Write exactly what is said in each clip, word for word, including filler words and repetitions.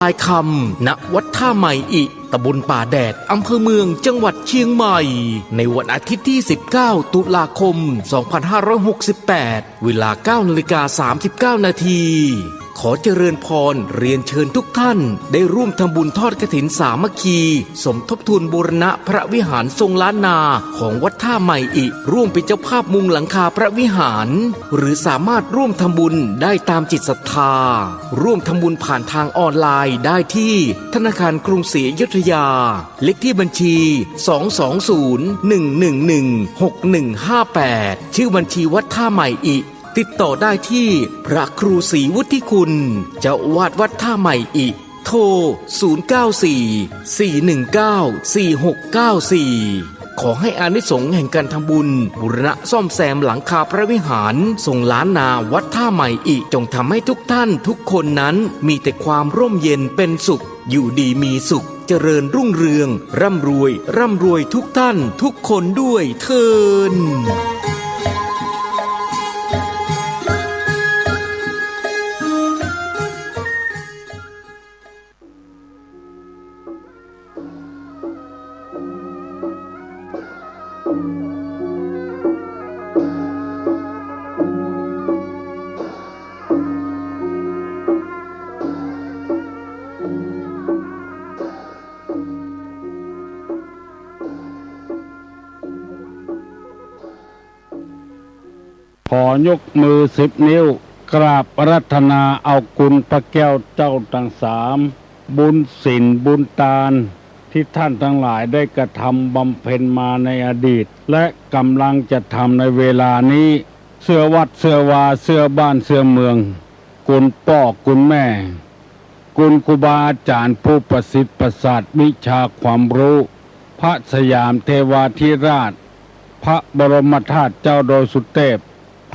ายคำ ณ วัดท่าใหม่อิ ตำบลป่าแดด อำเภอเมือง จังหวัดเชียงใหม่ ในวันอาทิตย์ที่ สิบเก้า ตุลาคม สองพันห้าร้อยหกสิบแปด เวลา เก้านาฬิกาสามสิบเก้านาที ขอเจริญพร เรียนเชิญทุกท่านได้ร่วมทำบุญทอดกฐินสามัคคี สมทบทุนบูรณะพระวิหารทรงล้านนาของวัดท่าใหม่อิ ร่วมเป็นเจ้าภาพมุงหลังคาพระวิหาร หรือสามารถร่วมทำบุญได้ตามจิตศรัทธา ร่วมทำบุญผ่านทางออนไลน์ได้ที่ธนาคารกรุงศรีอยุธยา เลขที่บัญชี สองสองศูนย์ หนึ่งหนึ่งหนึ่ง หกหนึ่งห้าแปด ชื่อบัญชีวัดท่าใหม่อิ ติดต่อได้ที่พระครูศรีวุฒิคุณ เจ้าอาวาสวัดท่าใหม่อิ โทร ศูนย์เก้าสี่ สี่หนึ่งเก้า สี่หกเก้าสี่ ขอให้อานิสงส์แห่งการทำบุญบูรณะซ่อมแซมหลังคาพระวิหารทรงล้านนาวัดท่าใหม่อิ จงทำให้ทุกท่านทุกคนนั้นมีแต่ความร่มเย็นเป็นสุข อยู่ดีมีสุข เจริญรุ่งเรือง ร่ำรวย ร่ำรวยทุกท่านทุกคนด้วยเทอญ ขอยกมือสิบนิ้ว กราบอาราธนาเอาคุณพระแก้วเจ้าทั้งสาม บุญศีลบุญตาน ที่ท่านทั้งหลายได้กระทำบำเพ็ญมาในอดีต และกำลังจะทำในเวลานี้ เสื้อวัดเสื้อวา เสื้อบ้านเสื้อเมือง คุณป้อคุณแม่ คุณครูบาอาจ๋ารย์ผู้ประสิทธิ์ประสาทวิชาความรู้ พระสยามเทวาธิราช พระบรมธาตุเจ้าดอยสุเทพ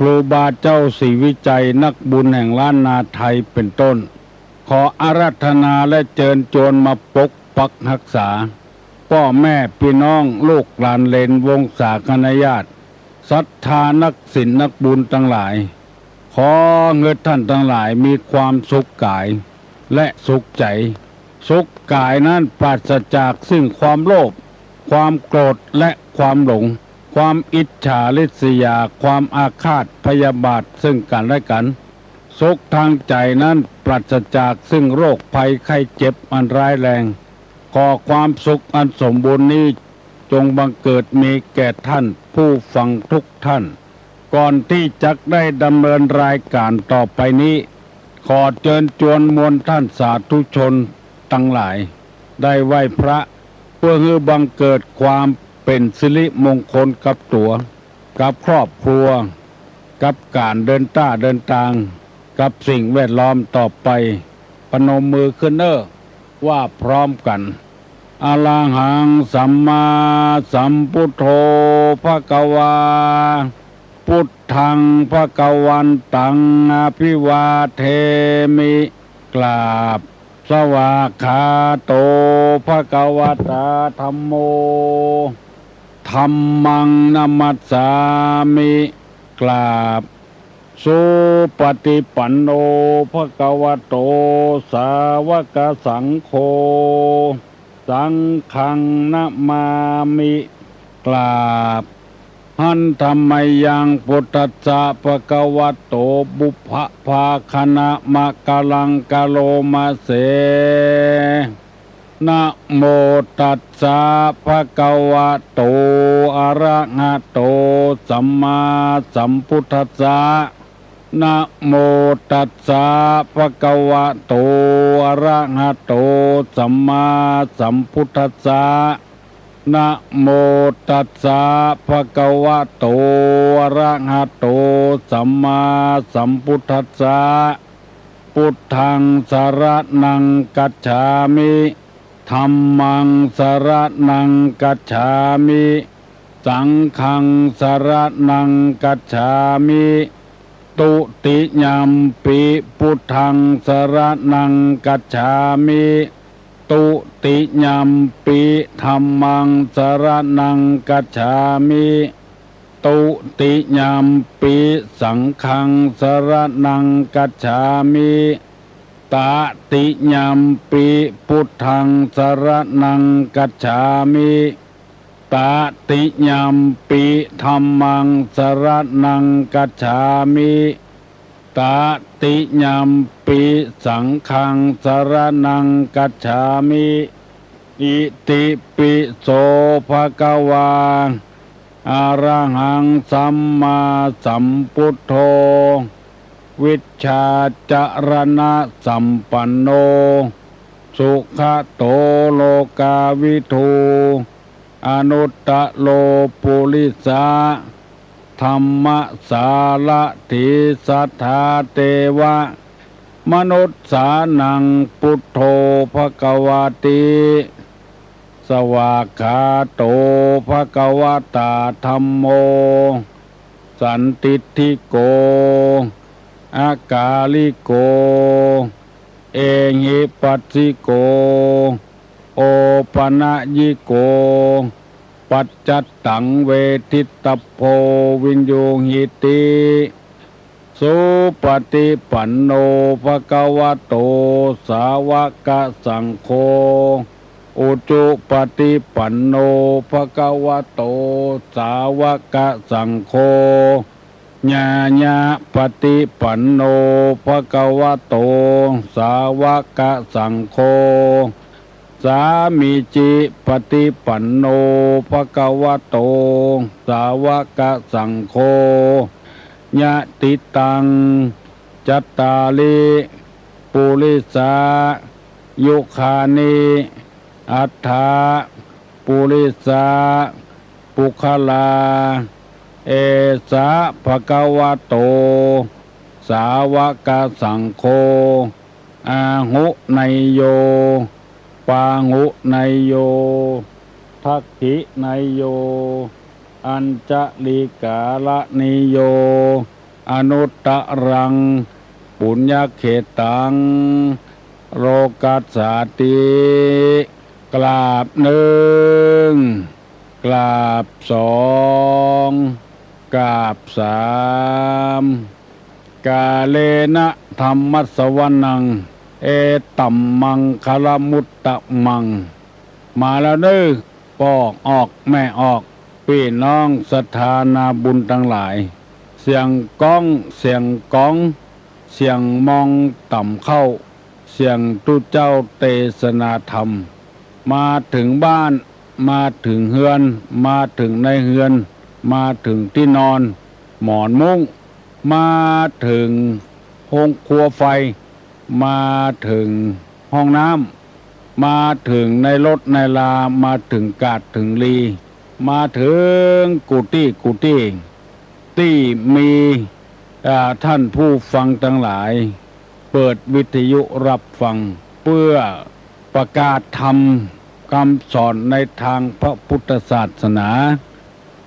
ครูบาเจ้าศรีวิชัย นักบุญแห่งล้านนาไทยเป็นต้น ขออาราธนาและเจิญจวนมาปกปักฮักษา ป้อแม่ปี้น้องลูกหลานเหลนวงศาคณาญาติ ศรัทธานักศีลนักบุญตังหลาย ขอหื้อท่านตังหลายมีความสุขกายและสุขใจ๋ สุขกายนั้นปราศจากซึ่งความโลภ ความโกรธและความหลง ความอิจฉาริษยา ความอาฆาตพยาบาทซึ่งกันและกัน สุขทางใจ๋นั้นปราศจากซึ่งโรคภัยไข้เจ็บอันร้ายแรง ขอความสุขอันสมบูรณ์นี้จงบังเกิดมีแก่ท่านผู้ฟังทุกท่าน ก่อนที่จักได้ดำเนินรายการต่อไปนี้ ขอเจิญจวนมวลท่านสาธุชนตังหลาย ได้ไหว้พระ เพื่อหื้อบังเกิดความเป๋นสิริมงคลกับตั๋ว กับครอบครัว กับก๋านเดินต้าเดินตาง กับสิ่งแวดล้อมต่อไป พนมมือขึ้นเน่อ ว่าพร้อมกั๋น อะระหังสัมมาสัมพุทโธ ภะคะวา พุทธัง ภะคะวันตัง อะภิวาเทมิ กราบ สวากขาโต ภะคะวะตา ธัมโม ธัมมัง นะมัสสามิ กราบ สุปฏิปันโน ภะคะวะโต สาวกสังโฆ สังฆัง นะมามิ กราบ หันธะมะยัง พุทธัสสะ ภะคะวะโต ปุพพะภาคะนะมะกะลัง กะโรมะเส นะโมตัสสะ ภะคะวะโต อะระหะโต สัมมาสัมพุทธัสสะ นะโมตัสสะ ภะคะวะโต อะระหะโต สัมมาสัมพุทธัสสะ นะโมตัสสะ ภะคะวะโต อะระหะโต สัมมาสัมพุทธัสสะ พุทธัง สะระณัง กัจฉามิ ธัมมัง สะระณัง กัจฉามิ สังฆัง สะระณัง กัจฉามิ ตุติยัมปิ พุทธัง สะระณัง กัจฉามิ ตุติยัมปิ ธัมมัง สะระณัง กัจฉามิ ตุติยัมปิ สังฆัง สะระณัง กัจฉามิ ตติยัมปิ พุทธัง สรณัง คัจฉามิ ตติยัมปิ ธัมมัง สรณัง คัจฉามิ ตติยัมปิ สังฆัง สรณัง คัจฉามิ อิติปิโส ภะคะวา อะระหัง สัมมาสัมพุทโธ วิชชาจารณสัมปันโน สุขะโต โลกาวิทู อนุตตะโร ปุริสะ ธัมมะสารถี สัตถาเตวะ มนุสสานัง พุทโธ ภะคะวาติ สวากขาโต ภะคะวะตา ธัมโม สันทิฏฐิโก อะกาลิโก เอหิปัสสิโก โอปะนะยิโก ปัจจัตตัง เวทิตตัพโพ วินยูหิติ สุปะฏิปันโน ภะคะวะโต สาวะกะสังโฆ อุจุปะฏิปันโน ภะคะวะโต สาวะกะสังโฆ ญาญะปะฏิปันโน ภะคะวะโต สาวะกะสังโฆ สามีจิปะฏิปันโน ภะคะวะโต สาวะกะสังโฆ ยะติตัง จัตตาริ ปุริสา ยุคานิ อัฏฐะ ปุริสา ปุคคลา เอสะ ภะคะวะโต สาวะกะสังโฆ อาหุเนยโย ปาหุเนยโย ทักขิเนยโย อัญชลีกาละนิโย อนุตตะรัง ปุญญเขตัง โลกัสสาติ กราบหนึ่ง กราบสอง กราบสาม กาเลนะ ธัมมัสสวนัง เอตัมมังคะละมุตตะมัง มาแล้วเน้อ ป้อออกแม่ออก ปี้น้องศรัทธานาบุญตังหลาย เสียงก๊อง เสียงก๋อง เสียงมองต่ำเข้า เสียงตุ๊เจ้าเตสนาธรรม มาเถิงบ้าน มาเถิงเฮือน มาเถิงในเฮือน มาเถิงตี้นอน หมอนมุ้ง มาเถิงโฮงครัวไฟ มาเถิงห้องน้ำ มาเถิงในรถในลา มาเถิงกาดเถิงลี มาเถิงกู้ตี้กู้ตี้ ตี้มี อ่า ท่านผู้ฟังตังหลาย เปิดวิทยุฮับฟัง เปื้อประกาศธรรมกำสอนในตางพระพุทธศาสนา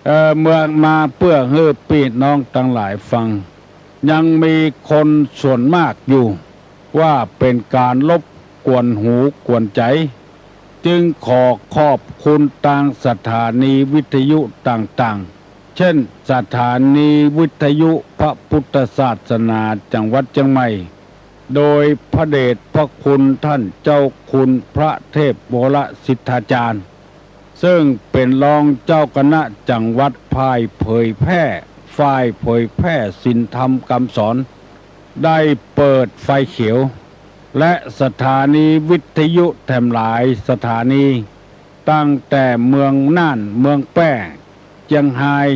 เอ่อ เมืองมาเปื้อหื้อปี้น้องตังหลายฟัง ยังมีคนส่วนมากอยู่ ว่าเป๋นก๋านรบกวนหูกวนใจ๋ จึงขอขอบคุณตางสถานีวิทยุต่างๆ เจ้น สถานีวิทยุพระพุทธศาสนาจังหวัดเจียงใหม่ โดยพระเดชพระคุณต้านเจ้าคุณพระเทพวรสิทธาจารย์ ซึ่งเป๋นรองเจ้าคณะจังหวัดฝ่ายเผยแพร่ ฝ่ายเผยแพร่ศีลธรรมกำสอน ได้เปิดไฟเขียว และสถานีวิทยุแถมหลายสถานี ตั้งแต่เมืองน่าน เมืองแป้ เจียงฮาย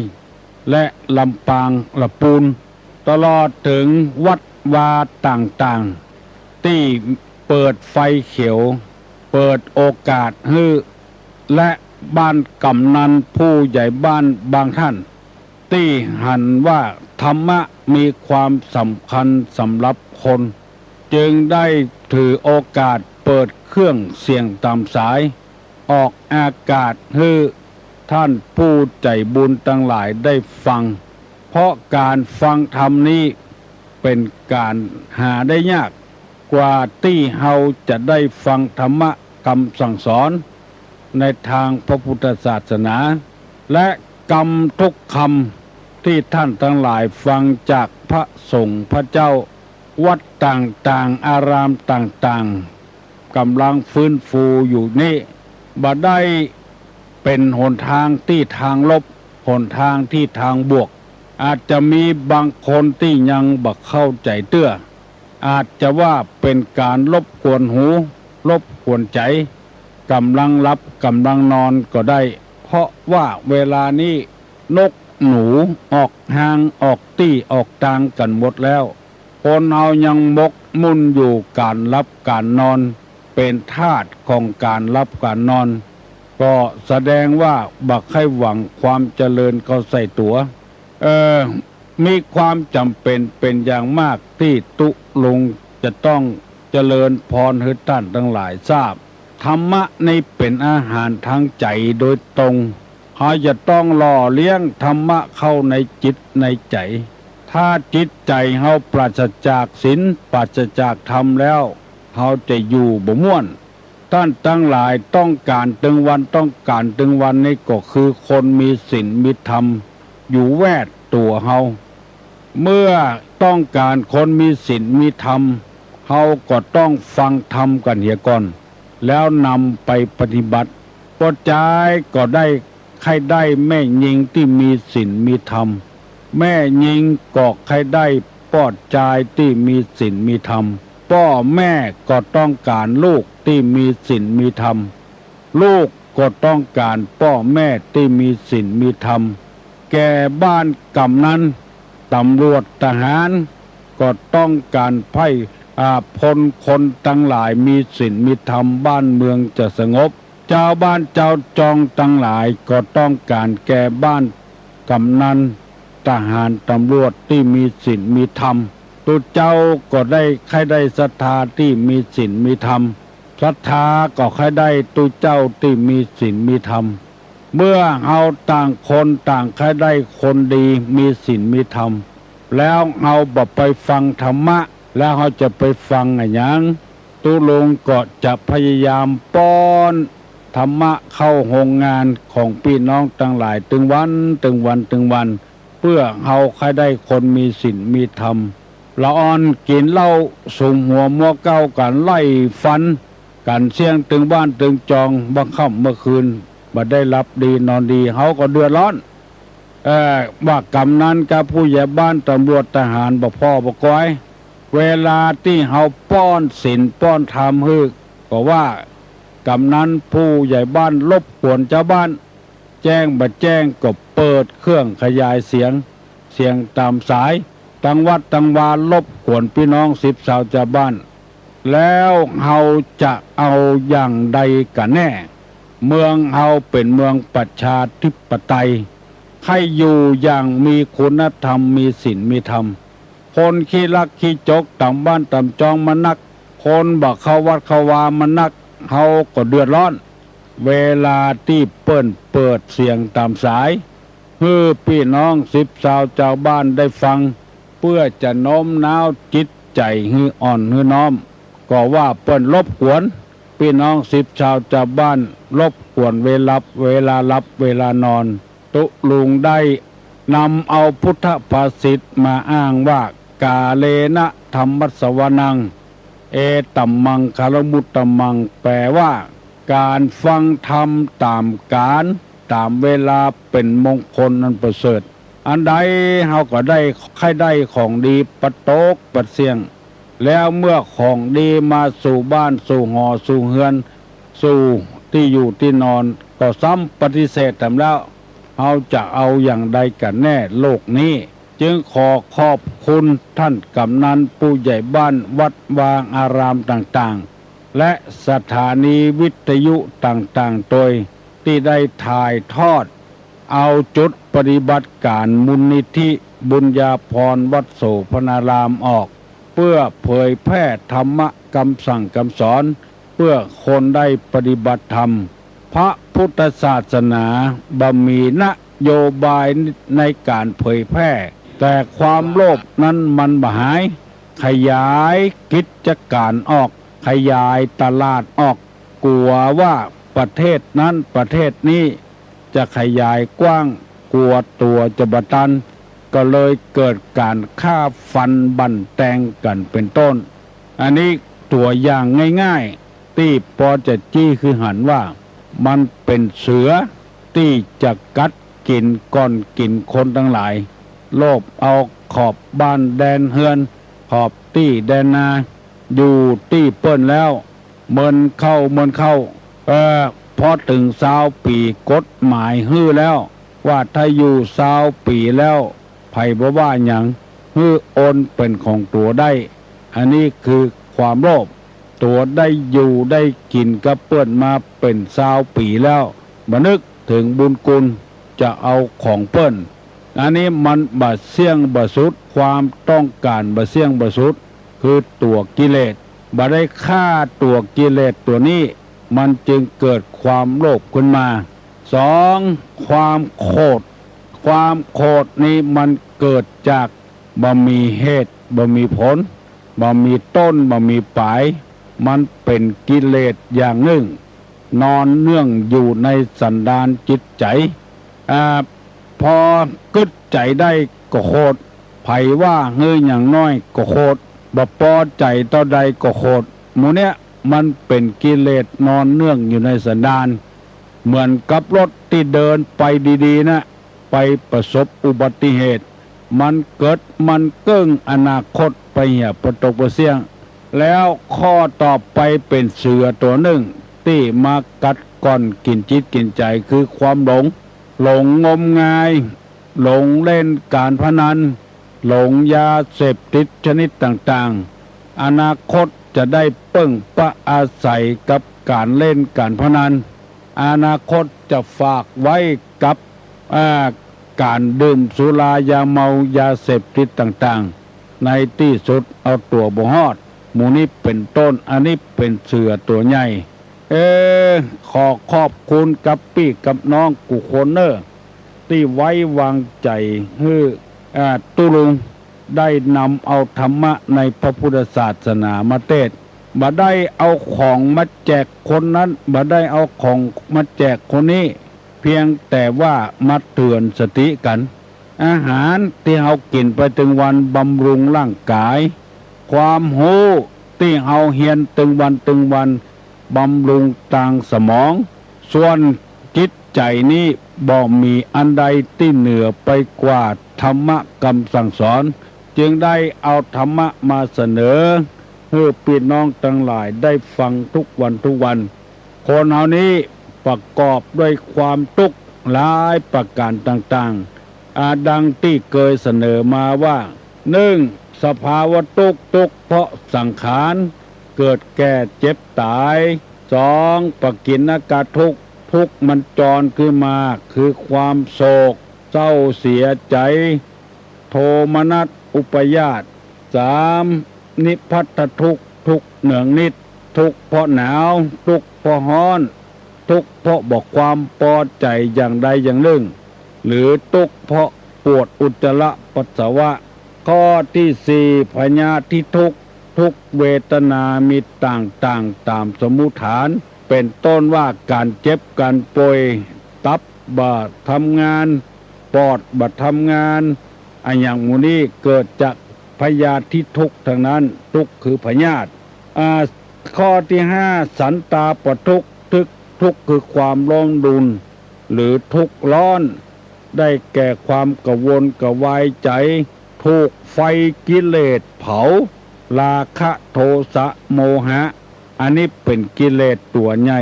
และลำปาง ละปูน ตลอดเถิงวัดวาต่างๆ ตี้เปิดไฟเขียว เปิดโอกาสหื้อ และบ้านกำนันผู้ใหญ่บ้านบางท่าน ตี้หันว่าธรรมะมีความสำคัญสำหรับคน จึงได้ถือโอกาสเปิดเครื่องเสียงตามสาย ออกอากาศหื้อท่านผู้ใจ๋บุญตังหลายได้ฟัง เพราะก๋านฟังธรรมนี้เป๋นก๋านหาได้ยาก กว่าตี้เฮาจะได้ฟังธรรมะกำสั่งสอนในตางพระพุทธศาสนา และกำทุกกำตี้ต้านตังหลายฟังจากพระสงฆ์พระเจ้า วัดต่างๆ อารามต่างๆ ก่ำลังฟื้นฟูอยู่นี้ บ่ได้เป๋นหนตางตี้ตางลบ หนตางตี้ตางบวก อาจจะมีบางคนตี้ยังบ่เข้าใจ๋เตื้อ อาจจะว่าเป๋นก๋านรบกวนหู รบกวนใจ๋ ก่ำลังหลับก่ำลังนอนก็ได้ เพราะว่าเวลานี้นกหนูออกฮางออกตี้ออกตางกั๋นหมดแล้ว คนเฮายังหมกมุ่นอยู่ก๋านหลับก๋านนอน เป๋นทาสของก๋านหลับก๋านนอน ก็แสดงว่าบ่ใค่หวังความเจริญเข้าใส่ตั๋ว เออ มีความจ๋ำเป๋นเป๋นอย่างมากตี้ตุ๊ลุงจะต้องเจริญพรหื้อต้านตังหลายทราบ ธรรมะนี้เป๋นอาหารตางใจ๋โดยตรง เฮาจะต้องหล่อเลี้ยงธรรมะเข้าในจิตในใจ๋ ถ้าจิตใจ๋เฮาปราศจากศีล ปราศจากธรรมแล้ว เฮาจะอยู่บ่ม่วน ต้านตังหลายต้องก๋านตึงวัน ต้องก๋านตึงวันนี้ก็คือคนมีศีลมีธรรมอยู่แวดตั๋วเฮา เมื่อต้องก๋านคนมีศีลมีธรรม เฮาก็ต้องฟังธรรมกั๋นเหียก่อน แล้วนำไปปฏิบัติ ป้อจายก็ได้ใค่ได้แม่ญิงตี้มีศีลมีธรรม แม่ญิงก็ใค่ได้ป้อจายตี้มีศีลมีธรรม ป้อแม่ก็ต้องก๋านลูกตี้มีศีลมีธรรม ลูกก็ต้องก๋านป้อแม่ตี้มีศีลมีธรรม แก่บ้านกำนัน ตำรวจ ทหาร ก็ต้องก๋านใพ่ อ่า พลคนตังหลายมีศีลมีธรรม บ้านเมืองจะสงบ จาวบ้านจาวจองตังหลายก็ต้องก๋านแก่บ้านกำนัน ทหาร ตำรวจตี้มีศีลมีธรรม ตุ๊เจ้าก็ได้ใค่ได้ศรัทธาตี้มีศีลมีธรรม ศรัทธาก็ใค่ได้ตุ๊เจ้าตี้มีศีลมีธรรม เมื่อเฮาต่างคนต่างใค่ได้คนดีมีศีลมีธรรม แล้วเฮาบ่ไปฟังธรรมะ แล้วเฮาจะไปฟังอะหยัง ตุ๊ลุงก็จะพยายามป้อนธรรมะเข้าโฮงงานของปี้น้องตังหลายตึงวัน ตึงวัน ตึงวัน เปื้อเฮาใค่ได้คนมีศีลมีธรรม ละอ่อนกิ๋นเหล้าสุมหัวมัวเก๊ากั๋น ไล่ฟันกั๋นเสี้ยงตึงบ้านตึงจอง บ่าค่ำเมื่อคืน บ่ได้หลับดีนอนดี เฮาก็เดือดร้อน เอ่อ ว่ากำนันกับผู้ใหญ่บ้าน ตำรวจ ทหาร บ่พ่อบ่กอย เวลาตี้เฮาป้อนศีลป้อนธรรมหื้อ ก็ว่ากำนันผู้ใหญ่บ้านรบกวนจาวบ้าน แจ้งบ่แจ้งก็เปิดเครื่องขยายเสียง เสียงต๋ามสาย ตังวัดตังวา รบกวนปี้น้องสิบซาวจาวบ้าน แล้วเฮาจะเอาอย่างใดกั๋นแน่ เมืองเฮาเป๋นเมืองประชาธิปไตย ใค่อยู่อย่างมีคุณธรรม มีศีลมีธรรม คนขี้ลักขี้จกต๋ามบ้านต๋ามจองมานัก คนบ่เข้าวัดเข้าวามานัก เฮาก็เดือดร้อน เวลาตี้เปิ้นเปิดเสียงต๋ามสาย หื้อปี้น้องสิบซาวจาวบ้านได้ฟัง เปื้อจะโน้มน้าวจิตใจ๋หื้ออ่อนหื้อน้อม ก็ว่าเปิ้นรบกวนปี้น้องสิบซาวจาวบ้าน รบกวนเวลับ เวลาหลับเวลานอน ตุ๊ลุงได้นำเอาพุทธภาษิตมาอ้างว่า กาเลนะธัมมัสสวนัง เอตัมมังคาลมุตตมัง แปลว่า ก๋านฟังธรรมต๋ามกาล ต๋ามเวลาเป๋นมงคลอันประเสริฐ อันใดเฮาก็ได้ ใค่ได้ของดีปะโตกปะเสี้ยง แล้วเมื่อของดีมาสู่บ้านสู่หอสู่เฮือน สู่ตี้อยู่ตี้นอน ก็ซ้ำปฏิเสธแถมแล้ว เฮาจะเอาอย่างใดกั๋นแน่โลกนี้ จึงขอขอบคุณต้านกำนันผู้ใหญ่บ้านวัดวาอารามต่างๆ และสถานีวิทยุต่างๆ ตวย ตี้ได้ถ่ายทอด เอาจุดปฏิบัติก๋านมูลนิธิบุญญาภรณ์วัดโสภณารามออก เปื้อเผยแพร่ธรรมะกำสั่งกำสอน เปื้อคนได้ปฏิบัติธรรม พระพุทธศาสนาบ่มีนโยบายในก๋านเผยแพร่ แต่ความโลภนั้นมันบ่หาย ขยายกิจก๋านออก ขยายตลาดออก กั๋วว่าประเทศนั้นประเทศนี้จะขยายกว้าง กั๋วตั๋วจะบ่ตัน ก็เลยเกิดก๋านฆ่าฟันบั่นแตงกั๋นเป๋นต้น อันนี้ตั๋วอย่างง่ายๆ ตี้ปอจะจี้หื้อหันว่า มันเป๋นเสือตี้จะกัดกิ๋นก่อนกิ๋นคนตังหลาย โลภเอาขอบบ้านแดนเฮือน ขอบตี้แดนนา อยู่ตี้เปิ้นแล้ว เมินเข้า เมินเข้า เอ่อ พอเถิงซาวปี๋ กฎหมายหื้อแล้ว ว่าถ้าอยู่ซาวปี๋แล้ว ใผบ่ว่าหยัง หื้อโอนเป๋นของตั๋วได้ อันนี้คือความโลภ ตั๋วได้อยู่ได้กิ๋นกับเปิ้นมาเป๋นซาวปี๋แล้ว บ่นึกเถิงบุญคุณ จะเอาของเปิ้น อันนี้มันบ่เสี้ยงบ่สุด ความต้องก๋านบ่เสี้ยงบ่สุด คือตั๋วกิเลส บ่ได้ฆ่าตั๋วกิเลสตั๋วนี้ มันจึงเกิดความโลภขึ้นมา สอง ความโขด ความโขดนี้มันเกิดจากบ่มีเหตุ บ่มีผล บ่มีต้น บ่มีป๋าย มันเป๋นกิเลสอย่างนึ่ง นอนเนื่องอยู่ในสันดานจิตใจ๋ อ่า พอกึ๊ดใจ๋ได้ก็โขด ใผว่าหื้อหยังน้อยก็โขด บ่ปอใจ๋เต้าใดก็โขด หมู่เนี้ยมันเป๋นกิเลสนอนเนื่องอยู่ในสันดาน เหมือนกับรถตี้เดินไปดีๆ นะ ไปประสบอุบัติเหตุ มันเกิดมันเกิ่ง อนาคตไปเหียปะตกปะเสี้ยง แล้วข้อต่อไปเป๋นเสือตั๋วนึ่ง ตี้มากัดก่อนกิ๋นจิตกิ๋นใจ๋ คือความหลง หลงงมงาย หลงเล่นก๋านพนัน หลงยาเสพติดชนิดต่างๆ อนาคตจะได้เปิ้งปะอาศัยกับก๋านเล่นก๋านพนัน อนาคตจะฝากไว้กับ อ่า ก๋านดื่มสุรายาเมา ยาเสพติดต่างๆ ในตี้สุดเอาตั๋วบ่ฮอด หมู่นี้เป๋นต้น อันนี้เป๋นเสือตั๋วใหญ่ เออ ขอขอบคุณกับปี้กับน้องกู้คนเน่อ ตี้ไว้วางใจ๋หื้อ อ่า ตุ๊ลุงได้นำเอาธรรมะในพระพุทธศาสนามาเตศน์ บ่ได้เอาของมาแจกคนนั้น บ่ได้เอาของมาแจกคนนี้ เพียงแต่ว่ามาเตือนสติกั๋น อาหารตี้เฮากิ๋นไปตึงวันบำรุงร่างก๋าย ความฮู้ตี้เฮาเฮียนตึงวันตึงวันบำรุงตางสมอง ส่วนจิตใจ๋นี้บ่มีอันใดตี้เหนือไปกว่าธรรมะกำสั่งสอน จึงได้เอาธรรมะมาเสนอหื้อปี้น้องตังหลายได้ฟังทุกวันทุกวัน คนเฮานี้ประกอบด้วยความตุ๊กข์หลายประก๋านต่างๆ อา ดังตี้เกยเสนอมาว่า นึ่ง สภาวะตุ๊กข์ ตุ๊กข์เพราะสังขาร เกิดแก่เจ็บต๋าย สอง ปกิณณกทุกข์ ทุกข์มันจรขึ้นมา คือความโศกเศร้าเสียใจ๋ โทมนัสอุปาทาน สาม นิพพัทธทุกข์ ทุกข์เนืองนิด ทุกข์เพราะหนาว ทุกข์เพราะฮ้อน ทุกข์เพราะบ่ความปอใจ๋อย่างใดอย่างนึ่ง หรือตุ๊กข์เพราะปวดอุจจาระปัสสาวะ ข้อตี้สี่ พยาธิทุกข์ ทุกข์เวทนามีต่างๆ ต๋ามสมมุติฐาน เป๋นต้นว่าก๋านเจ็บก๋านป่วย ตับบ่ทำงาน ปอดบ่ทำงาน อะหยังหมู่นี้เกิดจากพยาธิทุกข์ตังนั้น ทุกข์คือพยาธิ อ่า ข้อตี้ห้า สันตาปทุกข์ ทุกข์ ทุกข์คือความร้อนรน หรือทุกข์ร้อน ได้แก่ความกระวนกระวายใจ๋ ถูกไฟกิเลสเผา ราคะ โทสะ โมหะ อันนี้เป๋นกิเลสตั๋วใหญ่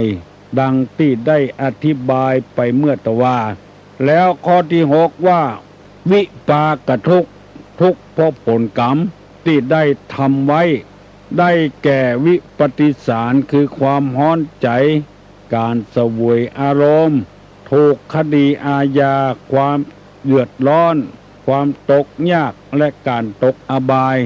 ดังตี้ได้อธิบายไปเมื่อตะวา แล้วข้อตี้หกว่า วิปากทุกข์ ทุกข์เพราะผลกรรมตี้ได้ทำไว้ ได้แก่วิปฏิสาร คือความฮ้อนใจ๋ ก๋านเสวยอารมณ์ ถูกคดีอาญา ความเดือดร้อน ความตกยาก และก๋านตกอบาย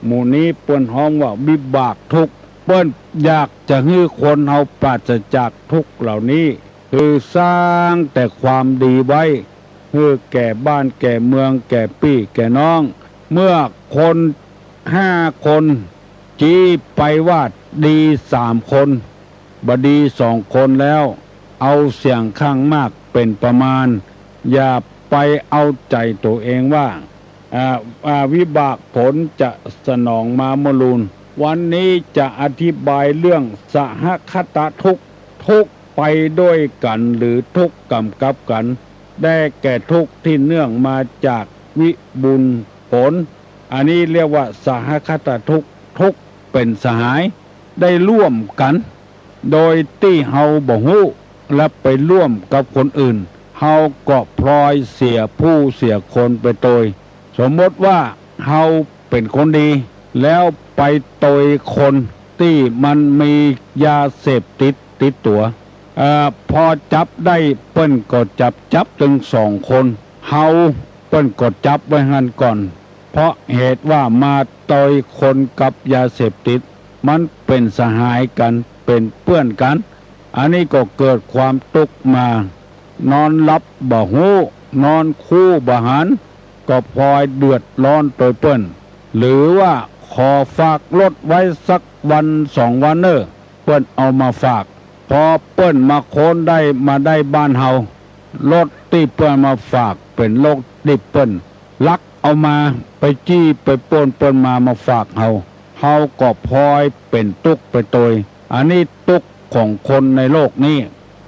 หมู่นี้เปิ้นฮ้องว่าวิบากทุกข์ เปิ้นอยากจะหื้อคนเฮาปราศจากทุกข์เหล่านี้ คือสร้างแต่ความดีไว้ หื้อแก่บ้านแก่เมือง แก่ปี้แก่น้อง เมื่อคนห้าคน จี๊ไปว่าดีสามคน บ่ดีสองคนแล้ว เอาเสียงข้างมากเป๋นประมาณ อย่าไปเอาใจ๋ตั๋วเองว่า อ่า อ่า วิบากผลจะสนองมาเมื่อลูน วันนี้จะอธิบายเรื่องสหคตทุกข์ ทุกข์ไปด้วยกั๋นหรือทุกข์ก๋ำกับกั๋น ได้แก่ทุกข์ตี้เนื่องมาจากวิบุญผล อันนี้เรียกว่าสหคตทุกข์ ทุกข์เป๋นสหาย ได้ร่วมกั๋น โดยตี้เฮาบ่ฮู้ และไปร่วมกับคนอื่น เฮาก็พลอยเสียผู้เสียคนไปโตย สมมติว่าเฮาเป๋นคนดี แล้วไปโตยคนตี้มันมียาเสพติดติดตั๋ว เอ่อ พอจับได้เปิ้นก็จับ จับตึงสองคน เฮาเปิ้นก็จับไว้หั้นก่อน เพราะเหตุว่ามาโตยคนกับยาเสพติด มันเป๋นสหายกั๋น เป๋นเปื้อนกั๋น อันนี้ก็เกิดความตุ๊กข์มา นอนหลับบ่ฮู้ นอนคู่บ่หัน ก็พลอยเดือดร้อนโตยเปิ้น หรือว่าขอฝากรถไว้สักวันสองวันเน่อ เปิ้นเอามาฝาก พอเปิ้นมาค้นได้ มาได้บ้านเฮา รถตี้เปิ้นมาฝากเป๋นรถตี้เปิ้นลักเอามา ไปจี้ไปปล้นเปิ้นมา มาฝากเฮา เฮาก็พลอยเป๋นตุ๊กข์ไปโตย อันนี้ตุ๊กข์ของคนในโลกนี้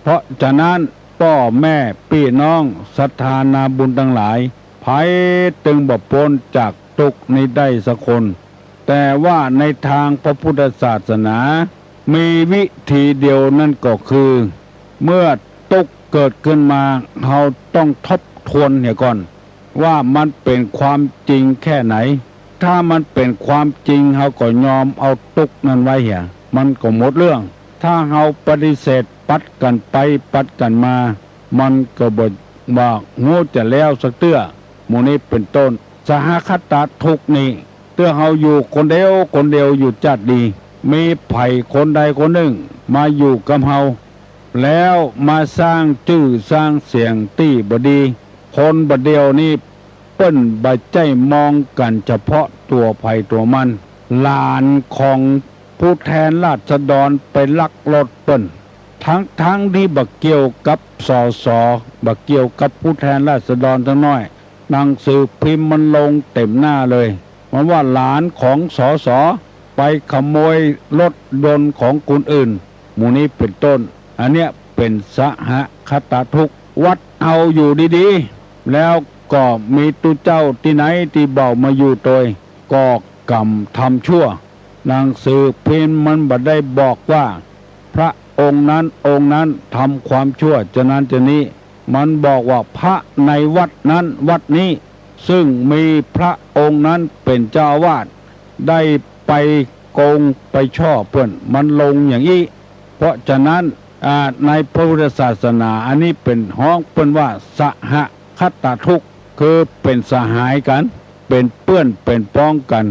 เพราะฉะนั้นป้อแม่ปี้น้องศรัทธานาบุญตังหลาย ใผตึงบ่ป๊นจากตุ๊กข์นี้ได้สักคน แต่ว่าในตางพระพุทธศาสนา มีวิธีเดียวนั้นก็คือ เมื่อตุ๊กข์เกิดขึ้นมา เฮาต้องทบทวนเหียก่อน ว่ามันเป๋นความจริงแค่ไหน ถ้ามันเป๋นความจริง เฮาก็ยอมเอาตุ๊กข์นั้นไว้เหีย มันก็หมดเรื่อง ถ้าเฮาปฏิเสธปัดกั๋นไปปัดกั๋นมา มันก็บ่ว่าฮู้จะแล้วสักเตื้อ หมู่นี้เป๋นต้น สหคตทุกข์นี้ เตื้อเฮาอยู่คนเดียวคนเดียวอยู่จ๊าดดี มีใผคนใดคนนึ่งมาอยู่กับเฮา แล้วมาสร้างจื้อสร้างเสียงตี้บ่ดี คนบ่าเดี่ยวนี้เปิ้นบ่ใจ้มองกั๋นเฉพาะตั๋วใผตั๋วมัน หลานของผู้แทนราษฎรไปลักรถเปิ้น ตึงๆ ตี้บ่เกี่ยวกับ สส บ่เกี่ยวกับผู้แทนราษฎรตังน้อย หนังสือพิมพ์มันลงเต็มหน้าเลย มันว่าหลานของ สส ไปขโมยรถยนต์ของคนอื่น หมู่นี้เป๋นต้น อันเนี้ยเป๋นสหคตทุกข์ วัดเฮาอยู่ดีๆ แล้วก็มีตุ๊เจ้าตี้ไหนตี้เบ่ามาอยู่โตย ก็กำทำชั่ว หนังสือพิมพ์มันบ่ได้บอกว่า พระองค์นั้นองค์นั้นทำความชั่วจะนั้นจะนี้ มันบอกว่าพระในวัดนั้นวัดนี้ ซึ่งมีพระองค์นั้นเป๋นเจ้าอาวาส ได้ไปโกงไปช่อเปิ้น มันลงอย่างอี้ เพราะฉะนั้น อ่า ในพระพุทธศาสนาอันนี้เป๋นฮ้องเปิ้นว่าสหคตทุกข์ คือเป๋นสหายกั๋น เป๋นเปื้อนเป๋นป๊องกั๋น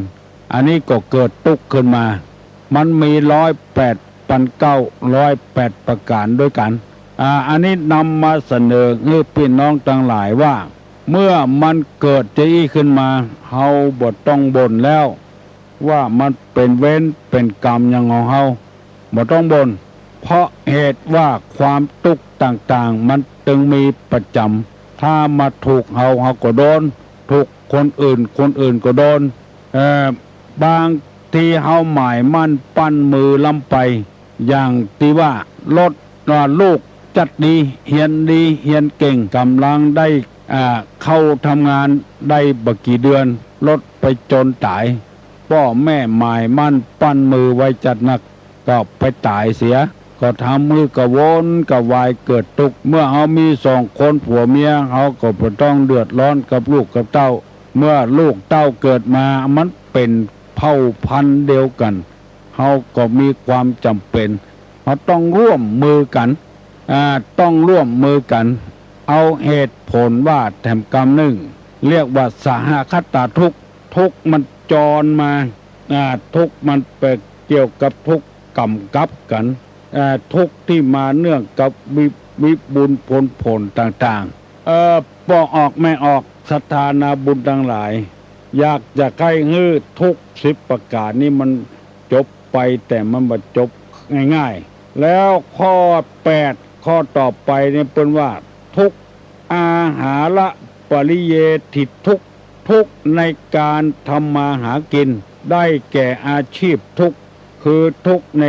อันนี้ก็เกิดตุ๊กข์ขึ้นมา มันมีร้อยแปดปันเก้า ร้อยแปดประก๋านด้วยกั๋น อ่า อันนี้นำมาเสนอหื้อปี้น้องตังหลายว่า เมื่อมันเกิดจะอี้ขึ้นมา เฮาบ่ต้องบ่นแล้ว ว่ามันเป๋นเวรเป๋นกรรมหยังของเฮา บ่ต้องบ่น เพราะเหตุว่าความตุ๊กข์ต่างๆ มันตึงมีประจ๋ำ ถ้ามาถูกเฮา เฮาก็โดน ถูกคนอื่น คนอื่นก็โดน เอ่อ บางทีเฮาหมายมั่นปั้นมือล้ำไป อย่างตี้ว่า รถ ว่าลูกจัดดี เฮียนดี เฮียนเก่ง ก่ำลังได้ อ่า เข้าทำงานได้บ่กี่เดือน รถไปจนต๋าย ป้อแม่หมายมั่นปั้นมือไว้จัดนัก ก็ไปต๋ายเสีย ก็ทำหื้อกระวนกระวายเกิดตุ๊กข์ เมื่อเฮามีสองคนผัวเมีย เฮาก็บ่ต้องเดือดร้อนกับลูกกับเต้า เมื่อลูกเต้าเกิดมา มันเป๋นเผ่าพันธุ์เดียวกั๋น เฮาก็มีความจ๋ำเป๋น เฮาต้องร่วมมือกั๋น อ่า ต้องร่วมมือกั๋น เอาเหตุผลว่าแถมกำนึ่ง เรียกว่าสหคตทุกข์ ทุกข์มันจรมา อ่า ทุกข์มันไปเกี่ยวกับทุกข์ก๋ำกับกั๋น อ่า ทุกข์ตี้มาเนื่องกับวิ วิบุญผลผลต่างๆ เอ่อ ป้อออกแม่ออก ศรัทธานาบุญตังหลาย อยากจะใค่หื้อทุกข์สิบประก๋านนี้มันจบไป แต่มันบ่จบง่ายๆ แล้วข้อแปด ข้อต่อไปเนี่ยเปิ้นว่า ทุกข์ อาหารปริเยฐิทุกข์ ทุกข์ในก๋านทำมาหากิ๋น ได้แก่อาชีพทุกข์ คือทุกข์ใน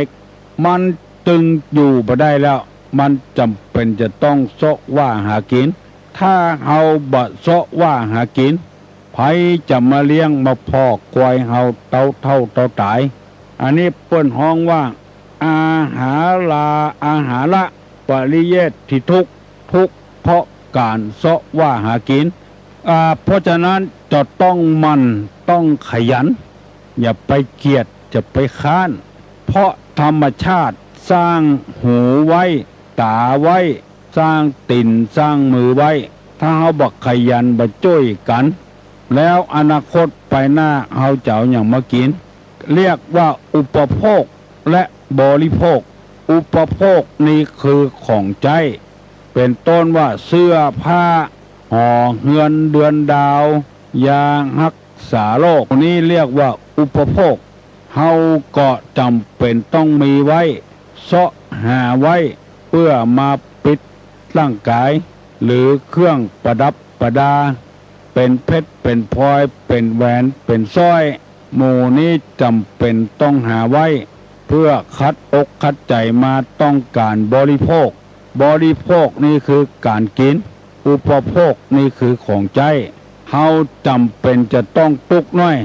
มันจึงอยู่บ่ได้แล้ว มันจ๋ำเป๋นจะต้องเซาะว่าหากิ๋น ถ้าเฮาบ่เซาะว่าหากิ๋น ใผจะมาเลี้ยงมาพอกควายเฮาเต้าเฒ่าเต้าต๋าย อันนี้เปิ้นฮ้องว่า อาหารา อาหาระ ปริเยฏฐิทุกข์ ทุกข์เพราะก๋านเซาะว่าหากิ๋น อ่า เพราะฉะนั้นจะต้องหมั่น ต้องขยัน อย่าไปเกียจ อย่าไปคร้าน เพราะธรรมชาติสร้างหูไว้ ต๋าไว้ สร้างตี๋น สร้างมือไว้ ถ้าเฮาบ่ขยัน บ่จ้วยกั๋น แล้วอนาคตไปหน้าเฮาจะเอาหยังมากิ๋น เรียกว่าอุปโภคและบริโภค อุปโภคนี่คือของใจ๊ เป๋นต้นว่าเสื้อผ้า หอเฮือนเดือนดาว ยาฮักษาโรค นี้เรียกว่าอุปโภค เฮาก็จ๋ำเป๋นต้องมีไว้ เซาะหาไว้ เปื้อมาปิดร่างก๋าย หรือเครื่องประดับประดา เป๋นเพชร เป๋นพลอย เป๋นแหวน เป๋นสร้อย หมู่นี้จ๋ำเป๋นต้องหาไว้ เปื้อขัดอกขัดใจ๋มาต้องก๋านบริโภค บริโภคนี่คือก๋านกิ๋น อุปโภคนี่คือของใจ๊ เฮาจ๋ำเป๋นจะต้องตุ๊กข์น้อย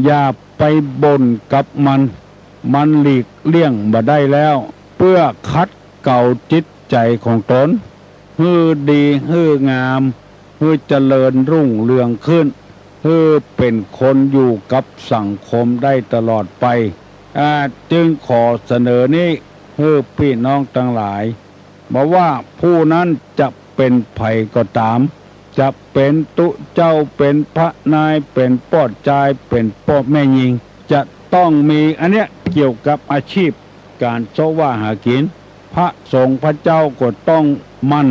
อย่าไปบ่นกับมัน มันหลีกเลี่ยงบ่ได้แล้ว เปื้อขัดเกลาจิตใจ๋ของตน หื้อดี หื้องาม หื้อเจริญรุ่งเรืองขึ้น หื้อเป๋นคนอยู่กับสังคมได้ตลอดไป อ่า จึงขอเสนอนี้ หื้อปี้น้องตังหลาย บ่ว่าผู้นั้นจะเป๋นใผก็ต๋าม จะเป๋นตุ๊เจ้า เป๋นพระนาย เป๋นป้อจาย เป๋นป้อแม่ญิง จะต้องมีอันเนี้ยเกี่ยวกับอาชีพก๋านเซาะว่าหากิ๋น พระสงฆ์พระเจ้าก็ต้องหมั่น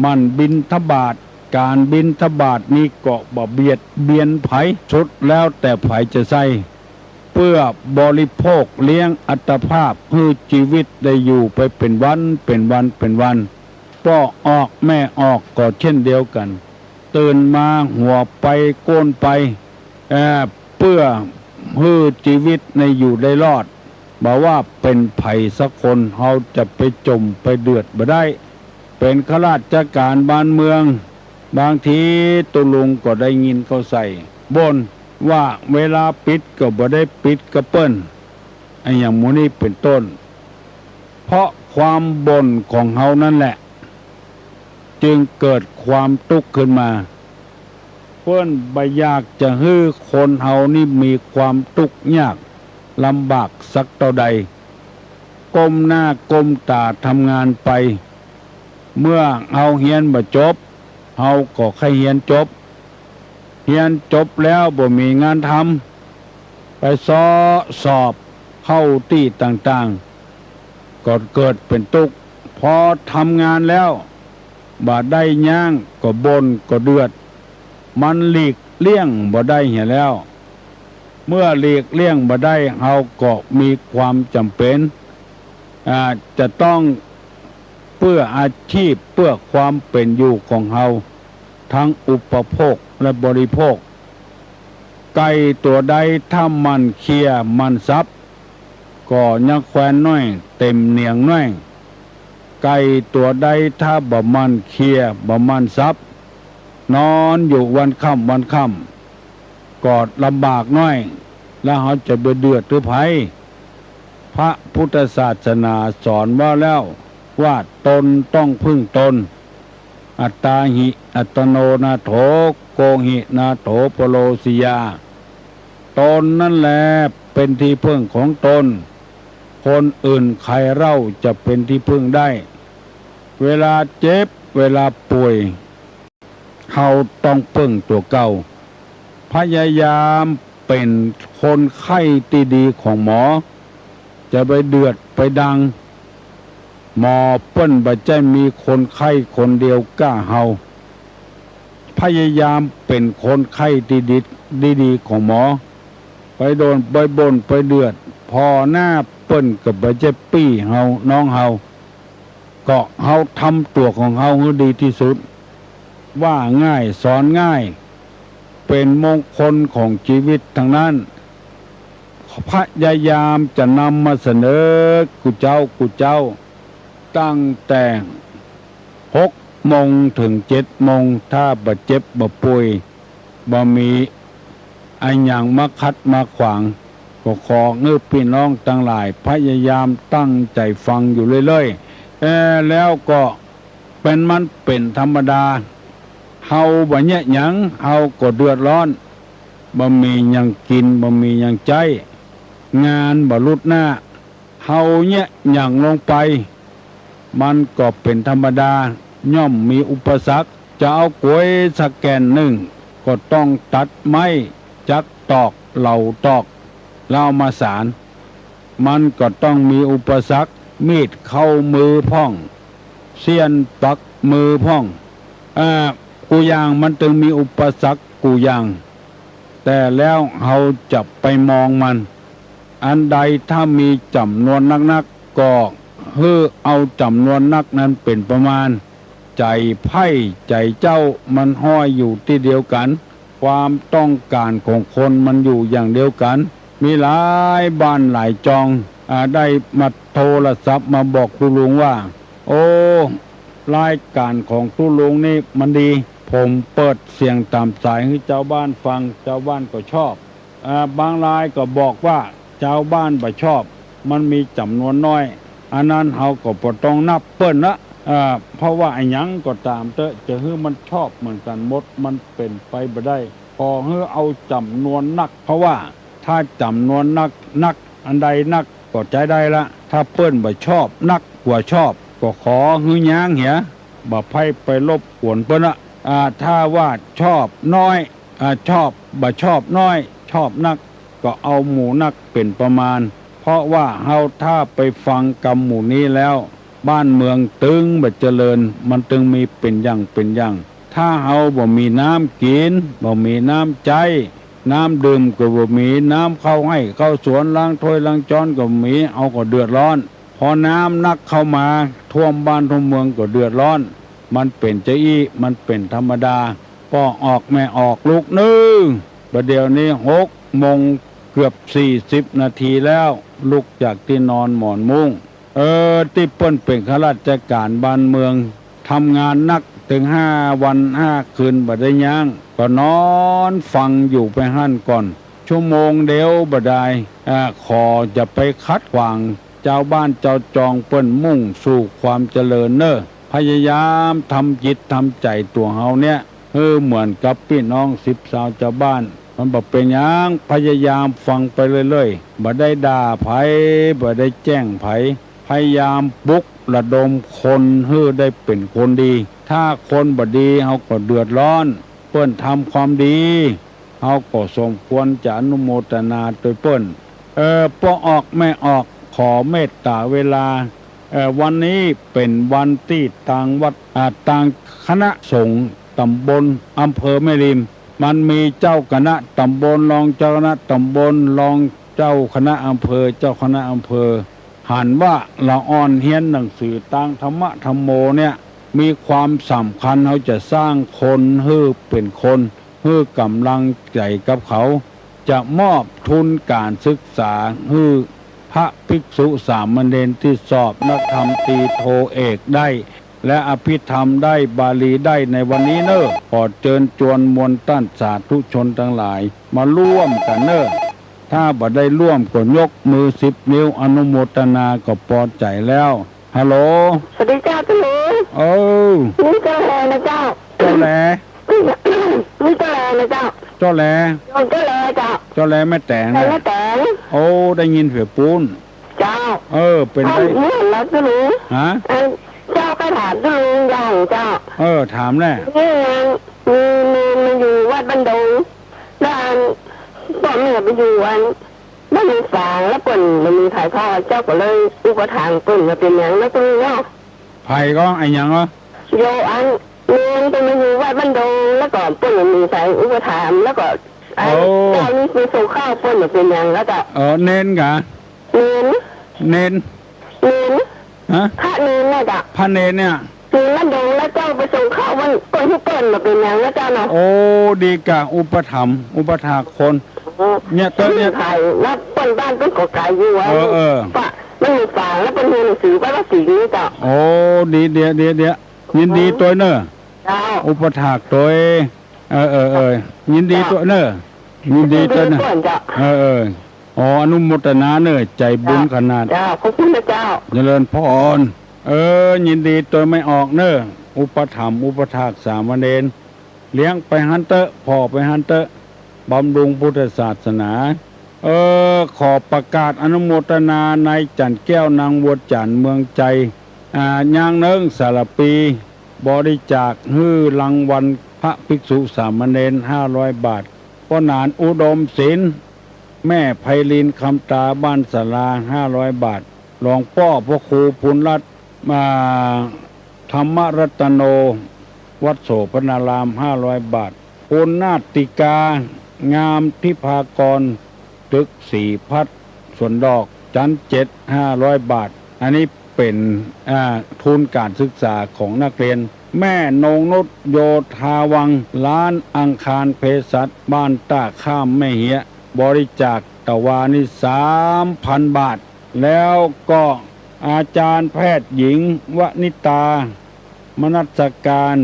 หมั่นบิณฑบาต ก๋านบิณฑบาตนี้ก็บ่เบียดเบียนใผ สุดแล้วแต่ใผจะใส้ เปื้อบริโภคเลี้ยงอัตภาพ หื้อจีวิตได้อยู่ไปเป๋นวัน เป๋นวัน เป๋นวัน ป้อออกแม่ออกก็เช่นเดียวกั๋น ตื่นมาหัวไปก้นไป เอ่อ เปื้อหื้อจีวิตในอยู่ได้รอด บ่ว่าเป๋นใผสักคน เฮาจะไปจ๋มไปเดือดบ่ได้ เป๋นข้าราชก๋านบ้านเมือง บางทีตุ๊ลุงก็ได้ยินเขาใส่บ่นว่าเวลาปิดก็บ่ได้ปิดกับเปิ้น อะหยังหมู่นี้เป๋นต้น เพราะความบ่นของเฮานั้นแหละ จึงเกิดความตุ๊กข์ขึ้นมา เปิ้นบ่อยากจะหื้อคนเฮานี้มีความตุ๊กข์ยากลำบากสักเต้าใด ก้มหน้าก้มต๋าทำงานไป เมื่อเฮาเฮียนบ่จบ เฮาก็ใค่เฮียนจบ เฮียนจบแล้วบ่มีงานทำ ไปเซาะสอบเข้าตี้ต่างๆ ก็เกิดเป๋นตุ๊กข์ พอทำงานแล้วบ่ได้หยังก็บ่นก็เดือด มันหลีกเลี่ยงบ่ได้เหียแล้ว เมื่อหลีกเลี่ยงบ่ได้ เฮาก็มีความจ๋ำเป๋น อ่า จะต้องเปื้ออาชีพ เปื้อความเป๋นอยู่ของเฮา ทั้งอุปโภคและบริโภค ไก่ตั๋วใดถ้าหมั่นเขี่ยหมั่นสับ ก็ยังแควนน้อย เต็มเหนียงน้อย ไก่ตั๋วใดถ้าบ่หมั่นเขี่ยบ่หมั่นสับ นอนอยู่วันค่ำวันค่ำ ก็ลำบากน้อย แล้วเฮาจะไปเดือดหื้อใผ พระพุทธศาสนาสอนไว้แล้วว่าตนต้องพึ่งตน อัตตาหิ อัตโนนาโถ โกหิ นาโถ ปโรสิยา ตนนั่นแหละเป๋นตี้พึ่งของตน คนอื่นใครเล่าจะเป๋นตี้พึ่งได้ เวลาเจ็บ เวลาป่วย เฮาต้องเปิ้งตั๋วเก่า พยายามเป๋นคนไข้ตี้ดีของหมอ จะไปเดือดไปดัง หมอเปิ้นบ่ใจ้มีคนไข้คนเดียวก้าเฮา พยายามเป๋นคนไข้ตี้ดี ตี้ดีของหมอ ไปโดน ไปบ่น ไปเดือด ผ่อหน้าเปิ้นก็บ่ใจ้ปี้เฮา น้องเฮา ก็เฮาทำตั๋วของเฮาหื้อดีตี้สุด ว่าง่ายสอนง่าย เป็นมงคลของชีวิตตังนั้น พยายามจะนำมาเสนอกู้เจ๊ากู้เจ๊า ตั้งแต่หกโมงเถิงเจ็ดโมง ถ้าบ่เจ็บบ่ป่วย บ่มีอะหยังมาขัดมาขวาง ก็ขอหื้อปี้น้องตังหลายพยายามตั้งใจ๋ฟังอยู่เรื่อยๆ เอ่อ แล้วก็เป๋น มันเป๋นธรรมดา เฮาบ่เยียะหยัง เฮาก็เดือดร้อน บ่มีหยังกิ๋น บ่มีหยังใจ๊ งานบ่ลุดหน้า เฮาเยียะหยังลงไป มันก็เป๋นธรรมดา ย่อมมีอุปสรรค จะเอาก๋วยสักแก่นนึ่ง ก็ต้องตัดไม้จักตอก เหล่าตอก แล้วเอามาสาน มันก็ต้องมีอุปสรรค มีดเข้ามือพ่อง เสี้ยนปักมือพ่อง อ่า กู้อย่างมันตึงมีอุปสรรคกู้อย่าง แต่แล้วเฮาจะไปมองมัน อันใดถ้ามีจ๋ำนวนนักๆ ก็หื้อเอาจ๋ำนวนนักนั้นเป๋นประมาณ ใจ๋ใผใจ๋เจ้ามันห้อยอยู่ตี้เดียวกั๋น ความต้องก๋านของคนมันอยู่อย่างเดียวกั๋น มีหลายบ้านหลายจอง อ่า ได้มาโทรศัพท์มาบอกตุ๊ลุงว่า โอ้ รายก๋านของตุ๊ลุงนี่มันดี ผมเปิดเสียงต๋ามสายหื้อจาวบ้านฟัง จาวบ้านก็ชอบ อ่า บางรายก็บอกว่าจาวบ้านบ่ชอบ มันมีจ๋ำนวนน้อย อันนั้นเฮาก็บ่ต้องนับเปิ้นละ อ่า เพราะว่าอะหยังก็ต๋ามเต๊อะ จะหื้อมันชอบเหมือนกั๋นหมด มันเป๋นไปบ่ได้ ขอหื้อเอาจ๋ำนวนนัก เพราะว่าถ้าจ๋ำนวนนัก นักอันใดนักก็ใจ๊ได้ละ ถ้าเปิ้นบ่ชอบ นักกว่าชอบ ก็ขอหื้อย้างเหีย บ่ใผไปรบกวนเปิ้นละ อ่า ถ้าว่าชอบน้อย อ่า ชอบ บ่ชอบน้อย ชอบนัก ก็เอาหมู่นักเป๋นประมาณ เพราะว่าเฮาถ้าไปฟังกำหมู่นี้แล้ว บ้านเมืองตึงบ่เจริญ มันตึงมีเป๋นอย่างเป๋นอย่าง ถ้าเฮาบ่มีน้ำกิ๋น บ่มีน้ำใจ๊ น้ำดื่มก็บ่มี น้ำเข้าไฮ่เข้าสวน ล้างถ้วยล้างจ๊อนก็บ่มี เฮาก็เดือดร้อน พอน้ำนักเข้ามาท่วมบ้านท่วมเมืองก็เดือดร้อน มันเป๋นจาอี้ มันเป๋นธรรมดา ป้อออกแม่ออกลูกเน่อ บ่าเดี่ยวนี้หกโมงเกือบสี่สิบนาทีแล้ว ลุกจากตี้นอนหมอนมุ้ง เออ ตี้เปิ้นเป๋นข้าราชก๋านบ้านเมือง ทำงานนักเถิงห้าวันห้าคืนบ่ได้ย้าง ก็นอนฟังอยู่ไปหั้นก่อน ชั่วโมงเดียวบ่ได้ อ่า ขอจะไปขัดขวาง จาวบ้านจาวจองเปิ้นมุ่งสู่ความเจริญเน่อ พยายามทำจิตทำใจ๋ตั๋วเฮาเนี่ย หื้อเหมือนกับปี้น้องสิบซาวจาวบ้าน มันบ่เป๋นหยัง พยายามฟังไปเรื่อยๆ บ่ได้ด่าใผ บ่ได้แจ้งใผ พยายามปลุกระดมคนหื้อได้เป๋นคนดี ถ้าคนบ่ดีเฮาก็เดือดร้อน เปิ้นทำความดี เฮาก็สมควรจะอนุโมทนาตวยเปิ้น เออ ป้อออกแม่ออก ขอเมตต๋าเวลา เออ วันนี้เป๋นวันตี้ตางวัด อ่า ตางคณะสงฆ์ต๋ำบล อำเภอแม่ริม มันมีเจ้าคณะต๋ำบล รองเจ้าคณะต๋ำบล รองเจ้าคณะอำเภอ เจ้าคณะอำเภอ หันว่าละอ่อนเฮียนหนังสือตางธรรมะธัมโมเนี่ย มีความสำคัญ เฮาจะสร้างคนหื้อเป๋นคน หื้อก๋ำลังใจ๋กับเขา จะมอบทุนก๋านศึกษาหื้อพระภิกษุสามเณรตี้สอบนักธรรมตรีโทเอกได้ และอภิธรรมได้ บาลีได้ในวันนี้เน่อ ขอเจิญจวนมวลต้านสาธุชนตังหลาย มาร่วมกั๋นเน่อ ถ้าบ่ได้ร่วมก็ยกมือสิบนิ้วอนุโมทนาก็ปอใจ๋แล้ว ฮัลโหล สวัสดีเจ้าตุ๊ลุง เออ นี่เจ้าแลนะเจ้า เจ้าแล นี่เจ้าแลนะเจ้า เจ้าแล โยมเจ้าแลเจ้า เจ้าแลแม่แต๋ง แล นะ แม่แต๋ง โอ้ ได้ยินเสียงปู๊น เจ้า เออ เป๋น เอ้า ได้ นี่แล้วตุ๊ลุง ฮะ เอ้ย เจ้าก็ถามตุ๊ลุงอย่างเจ้า เออ ถามแน่ นี่ไง มี มี มาอยู่วัดบ้านดง แล้วอัน ป้อแม่ไปอยู่อัน บ้านฝาง แล้วเปิ้นบ่มีใผเฝ้า เจ้าก็เลยอุปถัมภ์เปิ้น บ่าเป๋นหยังเนาะตุ๊ลุงเนาะ ใผก็ อะหยังเหรอ โยมอัน เณรเปิ้นมาอยู่วัดบ้านดง แล้วก็เปิ้นบ่มีใผอุปถัมภ์ แล้วก็อัน โอ้ เจ้านี่ไปส่งข้าวเปิ้น บ่าเป๋นหยัง แล้วก็ เออ เณรกา เณร เณร เณร ฮะ พระเณรน่ะเจ้า พระเณรเนี่ย คือมันดงนะเจ้า ไปส่งข้าวมัน เปิ้นหื้อเปิ้นบ่เป๋นหยังนะเจ้าเนาะ โอ้ ดีก่ะ อุปถัมภ์ อุปถากคน อ๋อ เนี่ย เปิ้นเนี่ย ขายนะ เปิ้นบ้านเปิ้นก็ไกลอยู่อะ เออ เออ ปะ มันอยู่ฝางแล้วเปิ้นหื้อหนังสือไปว่าสีนี้เจ้า โอ้ ดี เดี๋ยว เดี๋ยว เดี๋ยว ยินดีตวยเน่อ เจ้า อุปถากตวย เออ เออ เออ ยินดีตวยเน่อ ยินดีตวยเน่อ ยินดีตวยเจ้า เออ เออ อ๋อ อนุโมทนาเน่อ ใจ๋บุญขนาด เจ้า ขอบคุณนะเจ้า เจริญพร เออ ยินดีตวยแม่ออกเน่อ อุปถัมภ์ อุปถากสามเณร เลี้ยงไปหั้นเต๊อะ ผ่อไปหั้นเต๊อะ บำรุงพุทธศาสนา เออ ขอประกาศอนุโมทนานายจันทร์แก้ว นางบัวจันทร์ เมืองไจ อ่า ยางเนิ้ง สารภี บริจาคหื้อรางวัลพระภิกษุสามเณร ห้าร้อยบาท ป้อหนานอุดมศิลป์ แม่ไพลิน คำตา บ้านศาลา ห้าร้อยบาท หลวงป้อพระครูภูลรัตน์ อ่า ธรรมรัตโน วัดโสภณาราม ห้าร้อยบาท คุณนาติกา งามทิพากร ตึกศรีพัฒน์ สวนดอก ชั้นเจ็ด ห้าร้อยบาท อันนี้เป๋น อ่า ทุนการศึกษาของนักเรียน แม่นงนุช โยธาวัง ร้านอังคารเภสัช บ้านต้าข้าม แม่เฮียะ บริจาคตะวานี้ สามพันบาท แล้วก็อาจารย์แพทย์หญิง วนิตา มนัสการ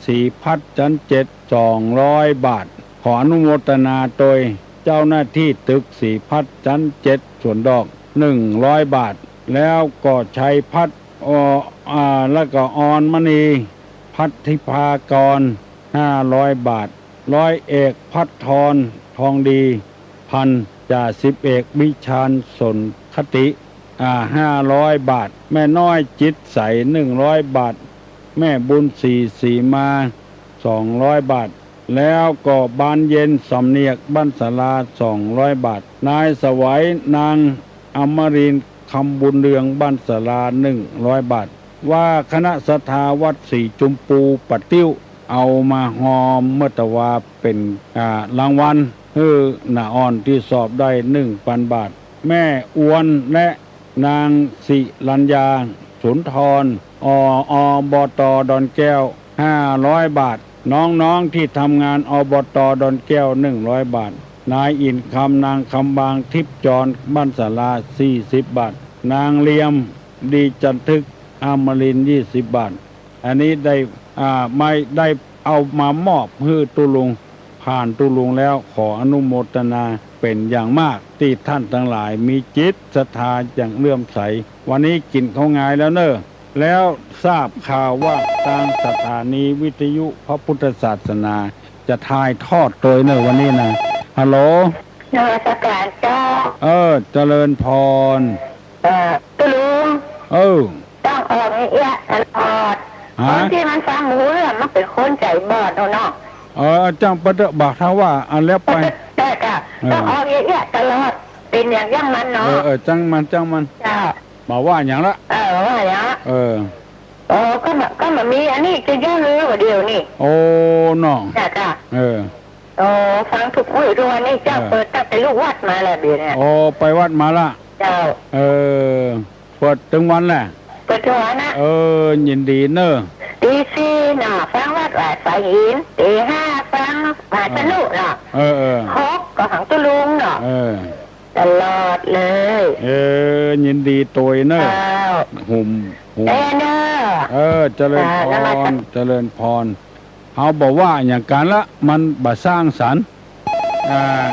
ศรีพัฒน์ ชั้นเจ็ด สองร้อยบาท ขออนุโมทนาตวยเจ้าหน้าที่ตึกศรีพัฒน์ ชั้นเจ็ด สวนดอก หนึ่งร้อยบาท แล้วก็ชัยพัฒน์ อ- อ่า แล้วก็ออนมณี พัทธิพากร ห้าร้อยบาท ร้อยเอกภัทร ทองดีพัน จ่าสิบเอกวิชาญ สนคติ อ่า ห้าร้อยบาท แม่น้อยจิตใส หนึ่งร้อยบาท แม่บุญศรี ศรีมา สองร้อยบาท แล้วก็บานเย็น สำเนียก บ้านศาลา สองร้อยบาท นายสวัย นางอมรินทร์ คำบุญเรือง บ้านศาลา หนึ่งร้อยบาท ว่าคณะศรัทธาวัดศรีจุมปู ป่าติ้ว เอามาฮอมเมื่อตะวาเป๋น อ่า รางวัล หื้อหน้าอ่อนตี้สอบได้ หนึ่งปันบาท แม่อวน และนางสิรัญญา สุนทร อ- อบต.ดอนแก้ว ห้าร้อยบาท น้องๆ ตี้ทำงาน อบต.ดอนแก้ว หนึ่งร้อยบาท นายอินคำ นางคำบาง ทิพย์จร บ้านศาลา สี่สิบบาท นางเลียม ดีจันทึก อมรินทร์ ยี่สิบบาท อันนี้ได้ อ่า ไม่ได้เอามามอบหื้อตุ๊ลุง ผ่านตุ๊ลุงแล้ว ขออนุโมทนาเป๋นอย่างมาก ตี้ท่านตังหลายมีจิตศรัทธาอย่างเลื่อมใส วันนี้กิ๋นข้าวงายแล้วเน่อ แล้วทราบข่าวว่าตางสถานีวิทยุพระพุทธศาสนาจะถ่ายทอดตวยเน่อวันนี้นะ ฮัลโหล นมัสการเจ้า เออ เจริญพร เออ ตุ๊ลุง เออ ต้องออกเอี้ยะตลอด ฮะ คนตี้มันฟังบ่ฮู้เรื่องมันเป๋นคนใจ๋บอดเนาะ เออ จั้งปะเต๊อะ บ่าถ้าว่าอันแล้วไป แต่ก็ เออ ต้องออกเอี้ยะตลอด เป๋นอย่าง อย่างมันเนาะ เออ เออ จั้งมัน จั้งมัน เจ้า บ่าว่าหยังละ เออ ว่าหยัง เออ โอ้ ก็บ่า ก็บ่ามีอันนี้จะเยียะเลยว่าเดี๋ยวนี้ โอ้ เนาะ เจ้า เจ้า เออ โอ้ ฟังกู้มื้อกู้วันนี้เจ้า เออ เปิดตั้งแต่ลูกวัดมาแล้วเดี๋ยวนี้ โอ้ ไปวัดมาละ เจ้า เออ เปิดตึงวันแหละ เปิดตึงวันนะ เออ ยินดีเน่อ ตีสี่เนาะ ฟังวัดว่าสายหิน ตีห้าฟังมหาสนุเนาะ เออ เออ หกก็ของตุ๊ลุงเนาะ เออ ตลอดเลย เออ ยินดีตวยเน่อ เจ้า หุ่ม หุ่ม เออ เน่อ เออ เจริญพร อ่า นมัสการ เจริญพร เฮาบ่ว่าหยังกั๋นละ มันบ่สร้างสรรค์ อ่า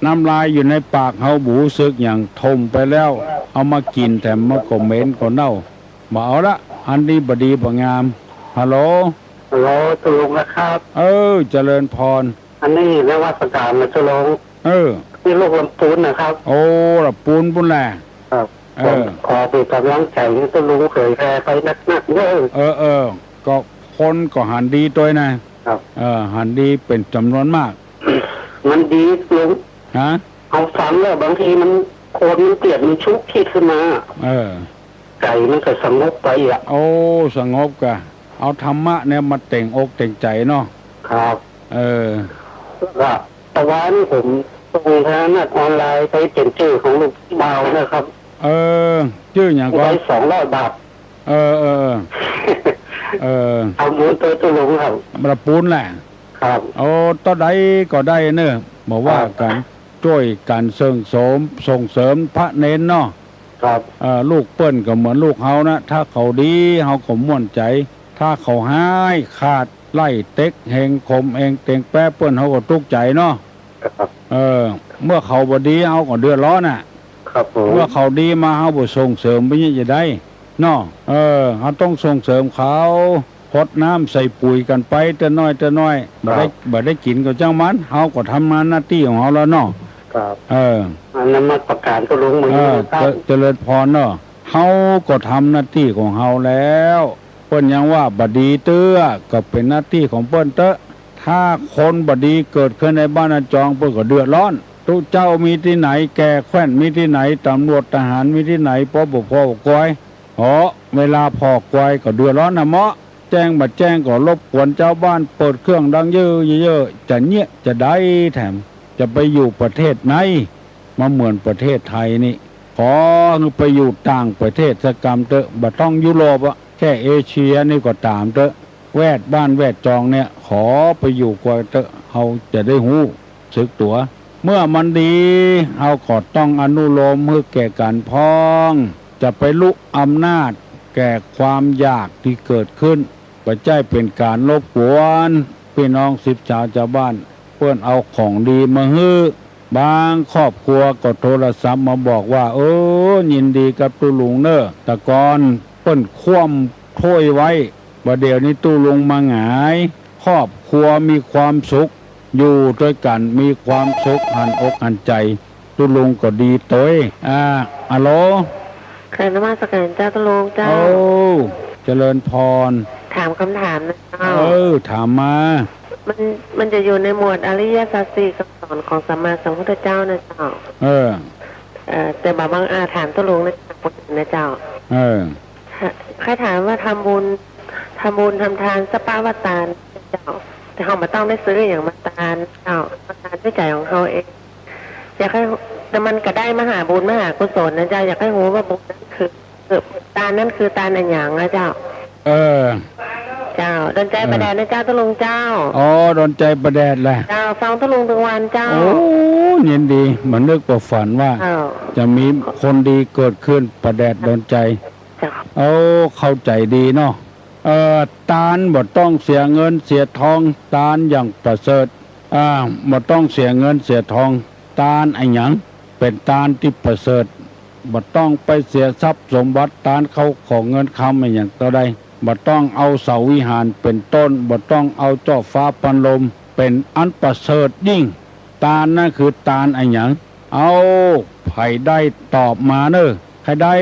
น้ำลายอยู่ในปากเฮาบ่ฮู้สึกหยัง ถ่มไปแล้ว เอามากิ๋นแถมมันก็เหม็นก็เน่า บ่เอาละ อันนี้บ่ดีบ่งาม ฮัลโหล ฮัลโหล ตุ๊ลุงนะครับ เออ เจริญพร อันนี้นมัสการนะตุ๊ลุง เออ นี่ลูกลำปูนนะครับ โอ้ ลำปูนปู้นแหละ ครับ เออ ผมขอเป๋นก๋ำลังใจ๋หื้อตุ๊ลุงเผยแผ่ไปนักๆ เน่อ เออ เออ ก็คนก็หันดีตวยนะ ครับ เออ หันดีเป๋นจ๋ำนวนมาก มันดีลุง ฮะ เฮาฟังแล้วบางทีมัน คนมันเกลียดมันชุกคิดขึ้นมา เออ ใจ๋มันก็สงบไปอะ โอ้ สงบกะ เอาธรรมะเนี่ยมาเต็งอกเต็งใจ๋เนาะ ครับ เออ แล้วก็ตะวานี้ผมส่งทางนัดออนไลน์ไปเป๋นจื้อของลูกบ่าวนะครับ เออ จื้อหยังก่อ ได้สองร้อยบาท เออ เออ เออ เออ ทำบุญโตตุ๊ลุงครับ ประปูนแหละ ครับ โอ้ เต้าใดก็ได้เนอะ บ่ว่ากั๋น ครับ จ้วยกั๋นเสริมสม ส่งเสริมพระเณรเนาะ ครับ เออ ลูกเปิ้นก็เหมือนลูกเฮานะ ถ้าเขาดี เฮาก็ม่วนใจ๋ ถ้าเขาฮ้าย ขาด ไล่เต็ก แหงข่มเหงเต็งแป๊เปิ้น เฮาก็ตุ๊กข์ใจ๋เนาะ ครับ เออ เมื่อเขาบ่ดี เฮาก็เดือดร้อนน่ะ ครับผม เมื่อเขาดีมา เฮาบ่ส่งเสริม เปิ้นจะใดเนาะ เออ เฮาต้องส่งเสริมเขา ฮดน้ำใส่ปุ๋ยกั๋นไป เตื้อน้อยเตื้อน้อย บ่ได้ ครับ บ่ได้กิ๋นก็จ้างมัน เฮาก็ทำงานหน้าตี้ของเฮาแล้วเนาะ ครับ เออ อ่านมัสการตุ๊ลุง มื้อ เอ นี้ เออ ครับ เจ เจริญพรเนาะ เฮาก็ทำหน้าตี้ของเฮาแล้ว เปิ้นยังว่าบ่ดีเตื้อ ก็เป๋นหน้าตี้ของเปิ้นเต๊อะ ถ้าคนบ่ดีเกิดขึ้นในบ้านในจอง เปิ้นก็เดือดร้อน ตุ๊เจ้ามีตี้ไหน แก่แคว่นมีตี้ไหน ตำรวจทหารมีตี้ไหน ป ป ภ กอย เหาะ เวลาผ่อกอยก็เดือดร้อนน่ะเมาะ แจ้งบ่แจ้งก็รบกวนจาวบ้าน เปิดเครื่องดังเย้อๆ จะเยียะจะใดแถม จะไปอยู่ประเทศไหน มาเหมือนประเทศไทยนี่ ขอหื้อไปอยู่ต่างประเทศสักกำเต๊อะ บ่ต้องยุโรปอะ แค่เอเชียนี่ก็ต๋ามเต๊อะ แวดบ้านแวดจองเนี่ย ขอไปอยู่กว่าเต๊อะ เฮาจะได้ฮู้ สึกตั๋ว เมื่อมันดี เฮาก็ต้องอนุโลมหื้อแก่กั๋นพ่อง จะไปลุอำนาจแก่ความอยากตี้เกิดขึ้น บ่ใจ้เป๋นก๋านรบกวนปี้น้องสิทธิ์สาวจาวบ้าน เปิ้นเอาของดีมาหื้อ บางครอบครัวก็โทรศัพท์มาบอกว่า เออ ยินดีกับตุ๊ลุงเน่อ แต่ก่อนเปิ้นคว่ำถ้วยไว้ บ่าเดี่ยวนี้ตุ๊ลุงมาหงาย ครอบครัวมีความสุข อยู่ตวยกั๋นมีความสุข หันอกหันใจ๋ ตุ๊ลุงก็ดีตวย อ่า อะโหล ค่ะ นมัสการเจ้าตุ๊ลุงเจ้า โอ้ เจริญพร ถามกำถามนะเจ้า เออ ถามมา มัน มันจะอยู่ในหมวดอริยสัจสี่คำสอนของสัมมาสัมพุทธเจ้านะเจ้า เออ เอ่อ แต่บาง บางอาถามตุ๊ลุงนะเจ้า นะเจ้า เออ ใครถามว่าทำบุญ ทำบุญทำตาน สปะวตาร เจ้า แต่เฮาบ่ต้องได้ซื้ออะหยังมาตานเจ้า มาตานด้วยใจ๋ของเฮาเอง อยากหื้อ แต่มันก็ได้มหาบุญมหากุศลนะเจ้า อยากหื้อฮู้ว่าบุญนั้นคือ คือตานนั้นคือตานอะหยังอะเจ้า เออ เจ้า ดนใจ เออ ประแดดนะเจ้าตุ๊ลุงเจ้า อ๋อ ดนใจประแดดแหละ เจ้า ฟังตุ๊ลุงตึงวันเจ้า โอ้ ยินดี บ่นึกบ่ฝันว่า เจ้า จะมีคนดีเกิดขึ้น ประแดดดนใจ เจ้า โอ้ เข้าใจ๋ดีเนาะ เออ ตานบ่ต้องเสียเงินเสียทอง ตานอย่างประเสริฐ อ่า บ่ต้องเสียเงินเสียทอง ตานอะหยัง เป๋นตานตี้ประเสริฐ บ่ต้องไปเสียทรัพย์สมบัติ ตานเข้าของเงินคำอะหยังเต้าใด บ่ต้องเอาเสาวิหารเป๋นต้น บ่ต้องเอาจ้อฟ้าพัดลม เป๋นอันประเสริฐยิ่ง ตานนั้นคือตานอะหยัง เอา ใผได้ตอบมาเน่อ ใผได้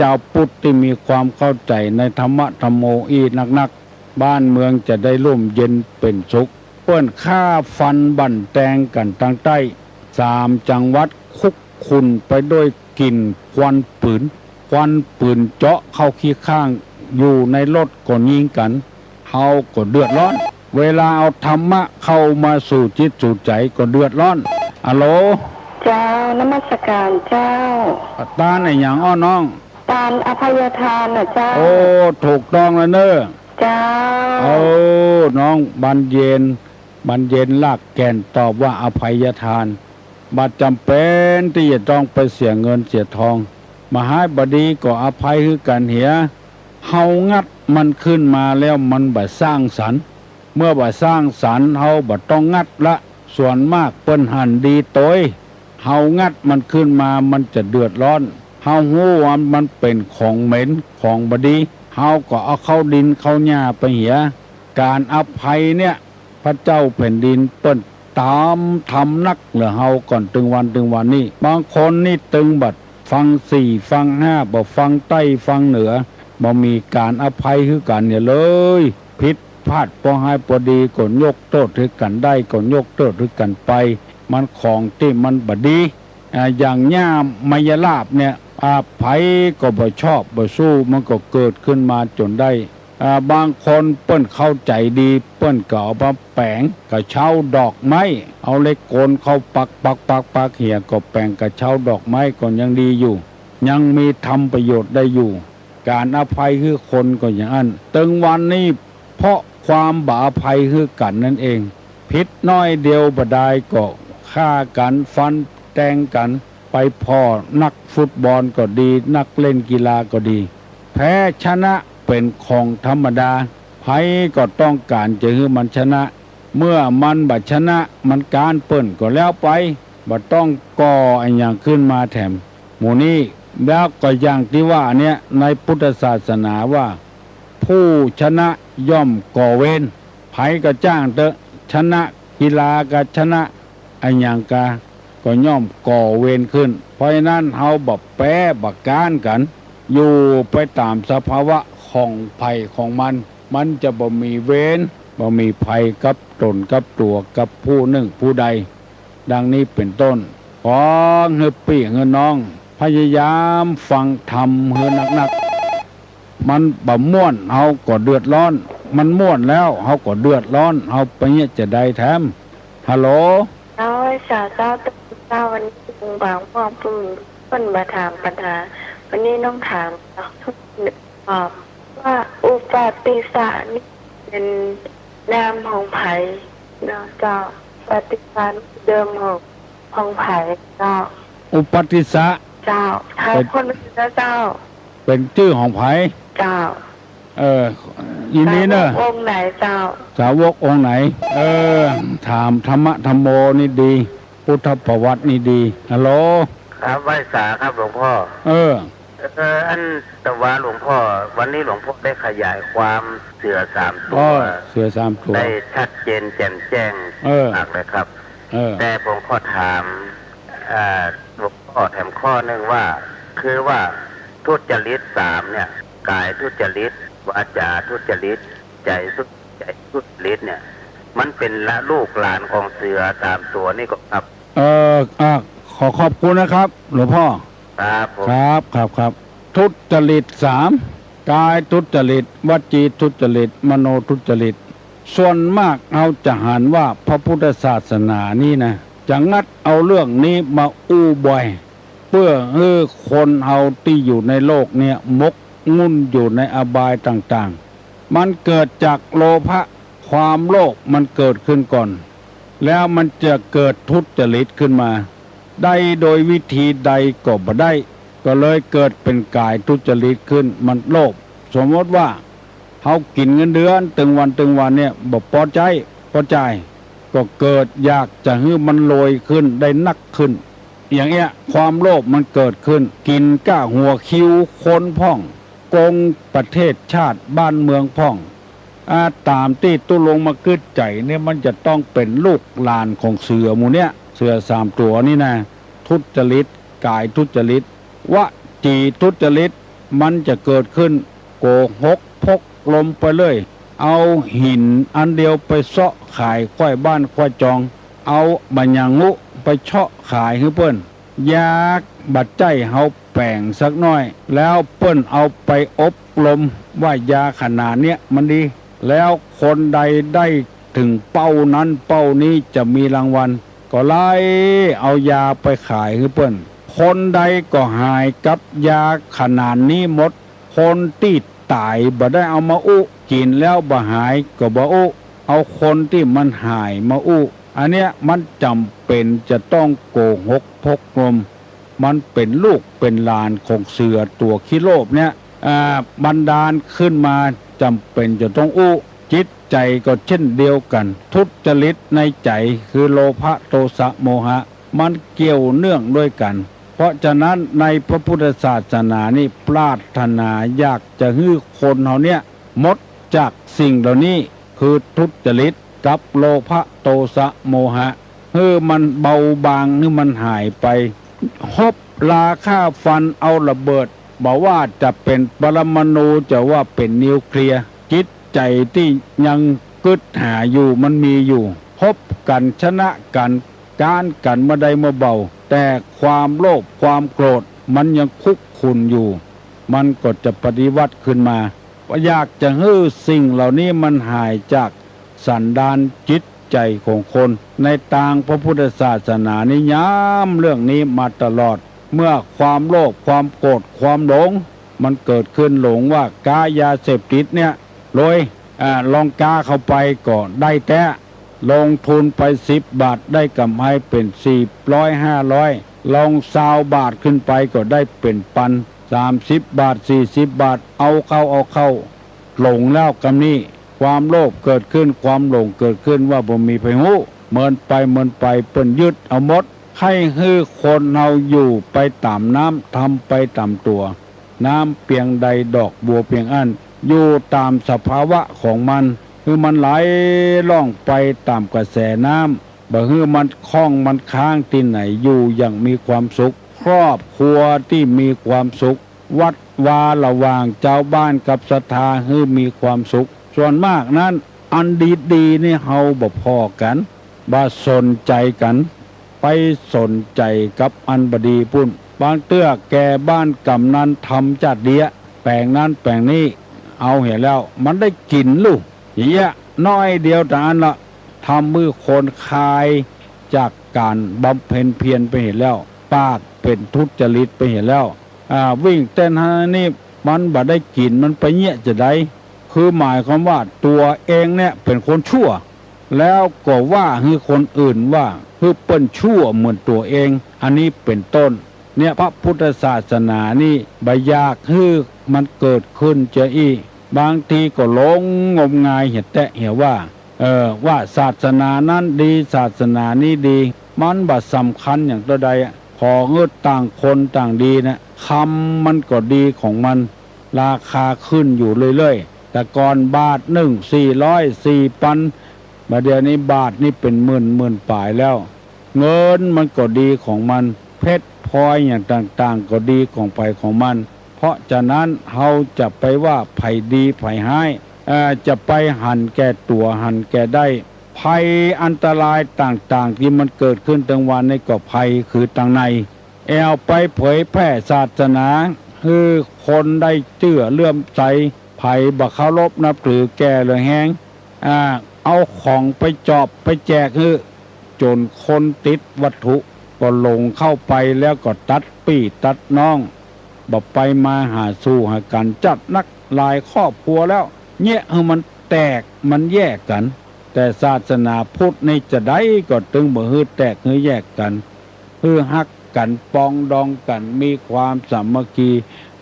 จาวพุทธตี้มีความเข้าใจ๋ในธรรมะธัมโมอี้นักๆ บ้านเมืองจะได้ร่มเย็นเป๋นสุข เปิ้นฆ่าฟันบั่นแตงกั๋นตางใต้ สามจังหวัดคลุกคลุ้นไปด้วยกลิ่นควันปืน ควันปืนเจาะเข้าขี้ข้าง อยู่ในรถก็ยิงกั๋น เฮาก็เดือดร้อน เวลาเอาธรรมะเข้ามาสู่จิตสู่ใจ๋ก็เดือดร้อน อะโหล เจ้า นมัสการเจ้า ตานอะหยังอ้อน้อง ตานอภัยทานน่ะเจ้า โอ้ ถูกต้องแล้วเน่อ เจ้า โอ้ น้องบานเย็น บานเย็นรากแก่นตอบว่าอภัยทาน บ่จ๋ำเป๋นตี้จะต้องไปเสียเงินเสียทอง บ่าฮ้ายบ่าดีก็อภัยหื้อกั๋นเหีย เฮางัดมันขึ้นมาแล้วมันบ่สร้างสรรค์ เมื่อบ่สร้างสรรค์ เฮาบ่ต้องงัดละ ส่วนมากเปิ้นหันดีตวย เฮางัดมันขึ้นมามันจะเดือดร้อน เฮาฮู้ว่ามันเป๋นของเหม็น ของบ่ดี เฮาก็เอาเข้าดินเข้าหญ้าไปเหีย ก๋านอภัยเนี่ย พระเจ้าแผ่นดินเปิ้นต๋ามทำนักเหลือเฮาก่อนตึงวันตึงวันนี้ บางคนนี่ตึงบ่ฟังสี่ฟังห้า บ่ฟังใต้ฟังเหนือ บ่มีก๋านอภัยหื้อกั๋นเหียเลย ผิดพลาดปอฮ้ายปอดีก็ยกโต้ษหื้อกั๋นได้ก็ยกโต้ษหื้อกั๋นไป มันของตี้มันบ่ดี อ่า อย่างหญ้าไมยราบเนี่ย อ่า ใผก็บ่ชอบบ่สู้ มันก็เกิดขึ้นมาจ๋นได้ อ่า บางคนเปิ้นเข้าใจ๋ดี เปิ้นก็เอามาแป๋งกระเช้าดอกไม้ เอาเหล็กโกนเข้าปักปักปักปักเหีย ก็แป๋งกระเช้าดอกไม้ก็ยังดีอยู่ ยังมีทำประโยชน์ได้อยู่ ก๋านอภัยหื้อคนก็อย่างอั้น ตึงวันนี้ เพราะความบ่อภัยหื้อกั๋นนั้นเอง ผิดน้อยเดียวบ่ดายก็ฆ่ากั๋น ฟันแตงกั๋น ไปผ่อนักฟุตบอลก็ดี นักเล่นกีฬาก็ดี แพ้ชนะเป๋นของธรรมดา ใผก็ต้องก๋านจะหื้อมันชนะ เมื่อมันบ่ชนะ มันก๊านเปิ้นก็แล้วไป บ่ต้องก่ออะหยังขึ้นมาแถม หมู่นี้ แล้วก็อย่างตี้ว่าเนี้ย ในพุทธศาสนาว่า ผู้ชนะย่อมก่อเวร ใผก็จ้างเต๊อะ ชนะกีฬาก็ชนะ อะหยังกา ก็ย่อมก่อเวรขึ้น เพราะฉะนั้นเฮาบ่แป๊บ่ก๊านกั๋น อยู่ไปต๋ามสภาวะของใผของมัน มันจะบ่มีเวร บ่มีภัยกับต๋นกับตั๋ว กับผู้นึ่งผู้ใด ดังนี้เป๋นต้น ขอหื้อปี้หื้อน้อง พยายามฟังธรรมหื้อนักๆ มันบ่ม่วน เฮาก็เดือดร้อน มันม่วนแล้ว เฮาก็เดือดร้อน เฮาไปเยียะจะใดแถม ฮัลโหล เจ้า ไหว้สาเจ้า เจ้า วันนี้ลุงบางม่วง เปิ้น เปิ้นมาถามปัญหา วันนี้น้องถาม ตอบว่าอุปาติสสะนี่เป๋นนามของใผเนาะเจ้า อุปาติสสะนี่เดิมของ ของใผเจ้า อุปาติสสะ เจ้า ถามคนอื่นนะเจ้า เป๋นจื้อของใผ เจ้า เออ ยินดีเนอะ สาวกองค์ไหนเจ้า สาวกองค์ไหน เออ ถามธรรมะธัมโมนี่ดี พุทธประวัตินี่ดี ฮัลโหล ครับ ไหว้สาครับหลวงพ่อ เออ เออ อันแต่ว่าหลวงพ่อ วันนี้หลวงพ่อได้ขยายความเสือสามตัว อ๋อ เสือสามตัว ได้ชัดเจนแจ่มแจ้ง เออ มากเลยครับ เออ แต่ผมขอถาม อ่า หลวงพ่อแถมข้อนึ่งว่า คือว่าทุจริตสามเนี่ย กายทุจริต วาจาทุจริต ใจ๋ทุ ใจ๋ทุจริตเนี่ย มันเป๋นละลูกหลานของเสือสามตัวนี่ก่อครับ เออ อ่ะ ขอขอบคุณนะครับ หลวงพ่อ ครับผม ครับ ครับ ครับ ทุจริตสาม กายทุจริต วจีทุจริต มโนทุจริต ส่วนมากเฮาจะหันว่าพระพุทธศาสนานี่นะ จะงัดเอาเรื่องนี้มาอู้บ่อย เปื้อหื้อคนเฮาตี้อยู่ในโลกเนี่ยหมกมุ่นอยู่ในอบายต่างๆ มันเกิดจากโลภะ ความโลภมันเกิดขึ้นก่อน แล้วมันจะเกิดทุจริตขึ้นมา ได้โดยวิธีใดก็บ่ได้ ก็เลยเกิดเป๋นกายทุจริตขึ้น มันโลภ สมมติว่า เฮากิ๋นเงินเดือนตึงวันตึงวันเนี่ย บ่ปอใจ๊ ปอจ่าย ก็เกิดอยากจะหื้อมันรวยขึ้น ได้นักขึ้น อย่างเนี้ย ความโลภมันเกิดขึ้น กิ๋นก้าหัวคิวคนพ่อง โกงประเทศชาติบ้านเมืองพ่อง อ่า ต๋ามตี้ตุ๊ลุงมาคึดใจ๋เนี่ย มันจะต้องเป๋นลูกหลานของเสือหมู่เนี้ย เสือสามตั๋วนี่นะ ทุจริต กายทุจริต วจีทุจริต มันจะเกิดขึ้น โกหกพกลมไปเรื่อย เอาหินอันเดียวไปเซาะขายใคว่บ้านใคว่จอง เอาบ่าหยังอุไปเซาะขายหื้อเปิ้น ยาบ่ใจ้เฮาแป๋งสักหน้อย แล้วเปิ้นเอาไปอบรมว่ายาขนาดเนี้ยมันดี แล้วคนใดได้เถิงเป้านั้นเป้านี้จะมีรางวัล ก็ไล่เอายาไปขายหื้อเปิ้น คนใดก็หายกับยาขนาดนี้หมด คนตี้ต๋ายบ่ได้เอามาอู้ กิ๋นแล้วบ่หายก็บ่อู้ เอาคนตี้มันหายมาอู้ อันเนี้ยมันจ๋ำเป๋นจะต้องโกหกพกลม มันเป๋นลูกเป๋นหลานของเสือตั๋วขี้โลภเนี่ย อ่า บันดาลขึ้นมาจ๋ำเป๋นจะต้องอู้ จิตใจ๋ก็เช่นเดียวกั๋น ทุจริตในใจ๋คือโลภะ โทสะ โมหะ มันเกี่ยวเนื่องด้วยกั๋น เพราะฉะนั้นในพระพุทธศาสนานี่ปรารถนาอยากจะหื้อคนเฮาเนี่ยหมดจากสิ่งเหล่านี้ คือทุจริตกับโลภะ โทสะ โมหะ หื้อมันเบาบาง หื้อมันหายไป ฮบราฆ่าฟันเอาระเบิด บ่ว่าจะเป๋นปรมาณู จะว่าเป๋นนิวเคลียร์ จิตใจ๋ตี้ยังกึ๊ดหาอยู่มันมีอยู่ ฮบกั๋นชนะกั๋น ก๊านกั๋นเมื่อใดเมื่อเบา แต่ความโลภความโกรธมันยังคุกคุ่นอยู่ มันก็จะปฏิวัติขึ้นมา อยากจะหื้อสิ่งเหล่านี้มันหายจากสันดานจิตใจ๋ของคน ในตางพระพุทธศาสนานี่ย้ำเรื่องนี้มาตลอด เมื่อความโลภความโกรธความหลง มันเกิดขึ้นหลงว่าก๊ายาเสพติดเนี่ย รวย อ่า ลองก๊าเข้าไปก็ได้แต๊ ลงทุนไปสิบบาทได้กำไรเป๋นสี่ร้อยห้าร้อย ลองซาวบาทขึ้นไปก็ได้เป๋นปัน สามสิบบาท สี่สิบบาท เอาเข้าเอาเข้า หลงแล้วกำนี้ ความโลภเกิดขึ้น ความหลงเกิดขึ้นว่าบ่มีใผฮู้ เมินไปเมินไปเปิ้นยึดเอาหมด ใค่หื้อคนเฮาอยู่ไปต๋ามน้ำ ทำไปต๋ามตั๋ว น้ำเปียงใดดอกบัวเปียงอั้น อยู่ต๋ามสภาวะของมัน หื้อมันไหลล่องไปต๋ามกระแสน้ำ บ่หื้อมันข้องมันค้างตี้ไหน อยู่อย่างมีความสุข ครอบครัวตี้มีความสุข วัดวาระหว่างจาวบ้านกับศรัทธาหื้อมีความสุข ส่วนมากนั้น อันดีๆ นี่เฮาบ่ผ่อกั๋น บ่สนใจ๋กั๋น ไปสนใจ๋กับอันบ่ดีปู้น บางเตื้อแก่บ้านก๋ำนันทำจาดเดีย แป๋งนั้นแป๋งนี้ เอาเหียแล้ว มันได้กิ๋นลู่ เหียน้อยเดียวเต้าอั้นละ ทำหื้อคนคายจากก๋านบำเพ็ญเพียรไปเหียแล้ว ปากเป๋นทุจริตไปเหียแล้ว อ่า วิ่งเต้นหั้นนี่ มันบ่ได้กิ๋น มันไปเยียะจาใด คือหมายความว่าตั๋วเองเนี่ยเป๋นคนชั่ว แล้วก็ว่าหื้อคนอื่นว่าหื้อเปิ้นชั่วเหมือนตั๋วเอง อันนี้เป๋นต้น เนี่ย พระพุทธศาสนานี่บ่อยากหื้อมันเกิดขึ้นเจียอี้ บางทีก็หลงงมงายเหียแต๊เหียว่า เออ ว่าศาสนานั้นดี ศาสนานี้ดี มันบ่สำคัญหยังเต้าใดอะ ขอหื้อต่างคนต่างดีนะ คำมันก็ดีของมัน ราคาขึ้นอยู่เรื่อยๆ แต่ก่อนบาทนึ่งสี่ร้อย สี่ปัน บ่าเดี่ยวนี้บาทนี่เป๋นหมื่น หมื่นป๋ายแล้ว เงินมันก็ดีของมัน เพชรพลอยอย่างต่างๆ ก็ดีของใผของมัน เพราะฉะนั้นเฮาจะไปว่าใผดีใผฮ้าย เอ่อ จะไปหันแก่ตั๋วหันแก่ได้ ภัยอันตรายต่างๆ ตี้มันเกิดขึ้นตึงวันนี้ก็ภัยคือตังใน แอ่วไปเผยแผ่ศาสนา หื้อคนได้เจื้อเลื่อมใส ใผบ่เคารพนับถือแก่เหลือแฮง อ่า เอาของไปจอบไปแจกหื้อ จ๋นคนติดวัตถุก็หลงเข้าไปแล้วก็ตัดปี้ตัดน้อง บ่ไปมาหาสู่หากั๋น จัดนักหลายครอบครัวแล้ว เยียะหื้อมันแตกมันแยกกั๋น แต่ศาสนาพุทธนี่จาใดก็ตึงบ่หื้อแตกหื้อแยกกั๋น หื้อฮักกั๋นปองดองกั๋น มีความสามัคคี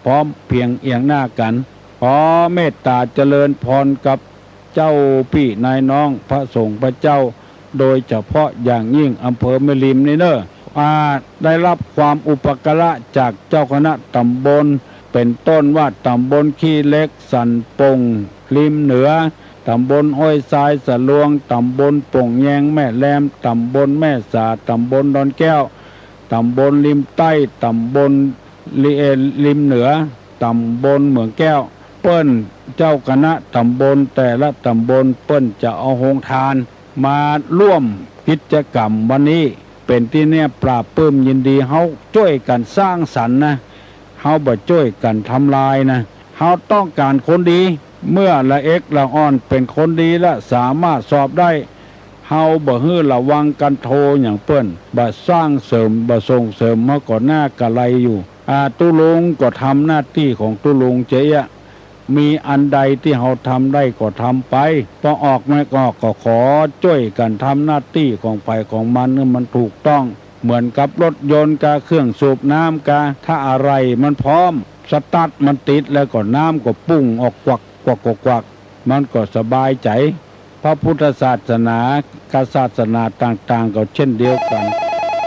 พร้อมเพียงเอียงหน้ากั๋น ขอเมตต๋าเจริญพรกับเจ้าปี้นายน้องพระสงฆ์พระเจ้า โดยเฉพาะอย่างยิ่งอำเภอแม่ริมนี่เน่อ อ่า ได้รับความอุปการะจากเจ้าคณะต๋ำบล เป๋นต้นว่าต๋ำบลขี้เหล็ก สันป่ง ริมเหนือ ต๋ำบลห้วยทรายสะลวง ต๋ำบลโป่งแยงแม่แลม ต๋ำบลแม่สา ต๋ำบลดอนแก้ว ต๋ำบลริมใต้ ต๋ำบลริ เอ่อ ริมเหนือ ต๋ำบลเหมืองแก้ว เปิ้นเจ้าคณะต๋ำบลแต่ละต๋ำบลเปิ้นจะเอาโฮงทานมาร่วมกิจกรรมวันนี้ เป๋นตี้เนี่ยปลาบปลื้มยินดี เฮาจ้วยกั๋นสร้างสรรค์นะ เฮาบ่จ้วยกั๋นทำลายนะ เฮาต้องก๋านคนดี เมื่อละเอ็กละอ่อนเป๋นคนดีละสามารถสอบได้ เฮาบ่หื้อระวังกั๋นโทหยังเปิ้น บ่สร้างเสริม บ่ส่งเสริม เฮาก็หน้ากะไรอยู่ อ่า ตุ๊ลุงก็ทำหน้าตี้ของตุ๊ลุงเจ๊ยะ มีอันใดตี้เฮาทำได้ก็ทำไป ปอออกไม่ออกก็ขอจ้วยกั๋นทำหน้าตี้ของใผของมันหื้อมันถูกต้อง เหมือนกับรถยนต์กา เครื่องสูบน้ำกา ถ้าอะไหล่มันพร้อม สตาร์ทมันติดแล้วก็น้ำก็ปุ้งออกกวักกวักกวักกวัก มันก็สบายใจ๋ พระพุทธศาสนากับศาสนาต่างๆ ก็เช่นเดียวกั๋น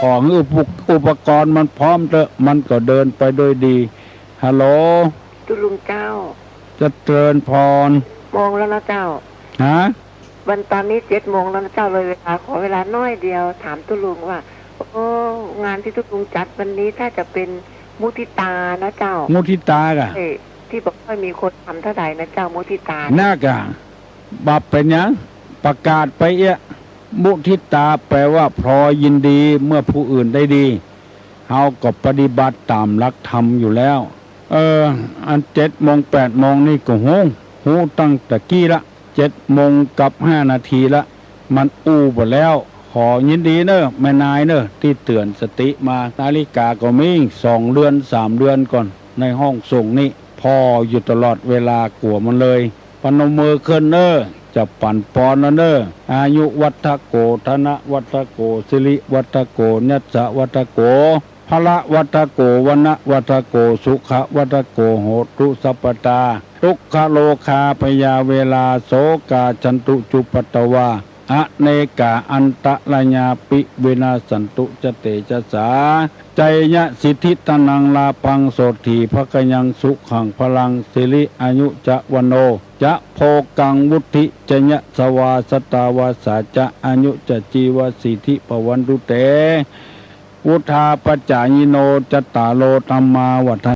ขอหื้ออุป อุปกรณ์มันพร้อมเต๊อะ มันก็เดินไปด้วยดี ฮัลโหล ตุ๊ลุงเจ้า เจริญพร โมงแล้วนะเจ้า ฮะ วันต๋อนนี้เจ็ดโมงแล้วนะเจ้า เลยเวลา ขอเวลาน้อยเดียว ถามตุ๊ลุงว่า โอ้ งานตี้ตุ๊ลุงจัดวันนี้ถ้าจะเป๋นมุทิตานะเจ้า มุทิตากะ เอ้ย ตี้บ่ค่อยมีคนทำเท่าใดนะเจ้า มุทิตา นักอะ บ่เป๋นหยัง ประกาศไปเอี้ย มุทิตาแปลว่าพลอยยินดีเมื่อผู้อื่นได้ดี เฮาก็ปฏิบัติต๋ามหลักธรรมอยู่แล้ว เออ อันเจ็ดโมงแปดโมงนี่ก็ฮู้ ฮู้ตั้งแต่กี้ละ เจ็ดโมงกับห้านาทีละ มันอู้ไปแล้ว ขอยินดีเน่อ แม่นายเน่อ ตี้เตื๋อนสติมา นาฬิกาก็มี สองเดือน สามเดือนก่อน ในห้องส่งนี่ พ พ่ออยู่ตลอดเวลา กั๋วมันเลย ปนมมือขึ้นเน่อ จะปั๋นปอนแล้วเน่อ อายุวัฑโก ธนวัฑโก สิริวัฑโก ยัสสะวัฑโก พละวัฑโก วรรณวัฑโก สุขวัฑโก โหตุสัพพดา ทุกขโรคาพยาเวรา โสกาฉันตุจุปัตตวา อเนกาอันตรายาปิ วินาสสันตุจะเตจสา ชัยยะสิทธิธนังลาภัง โสตถีภะคะยังสุขังพลัง สิริอายุจะวโน จะโภคัง วุฑฒิจะยะสวา สตาวาสาจะ อายุจะจีวะสีทิ ภวันตุเต วุฑฒาปจายิโน จัตตาโร ธัมมา วัฑฒ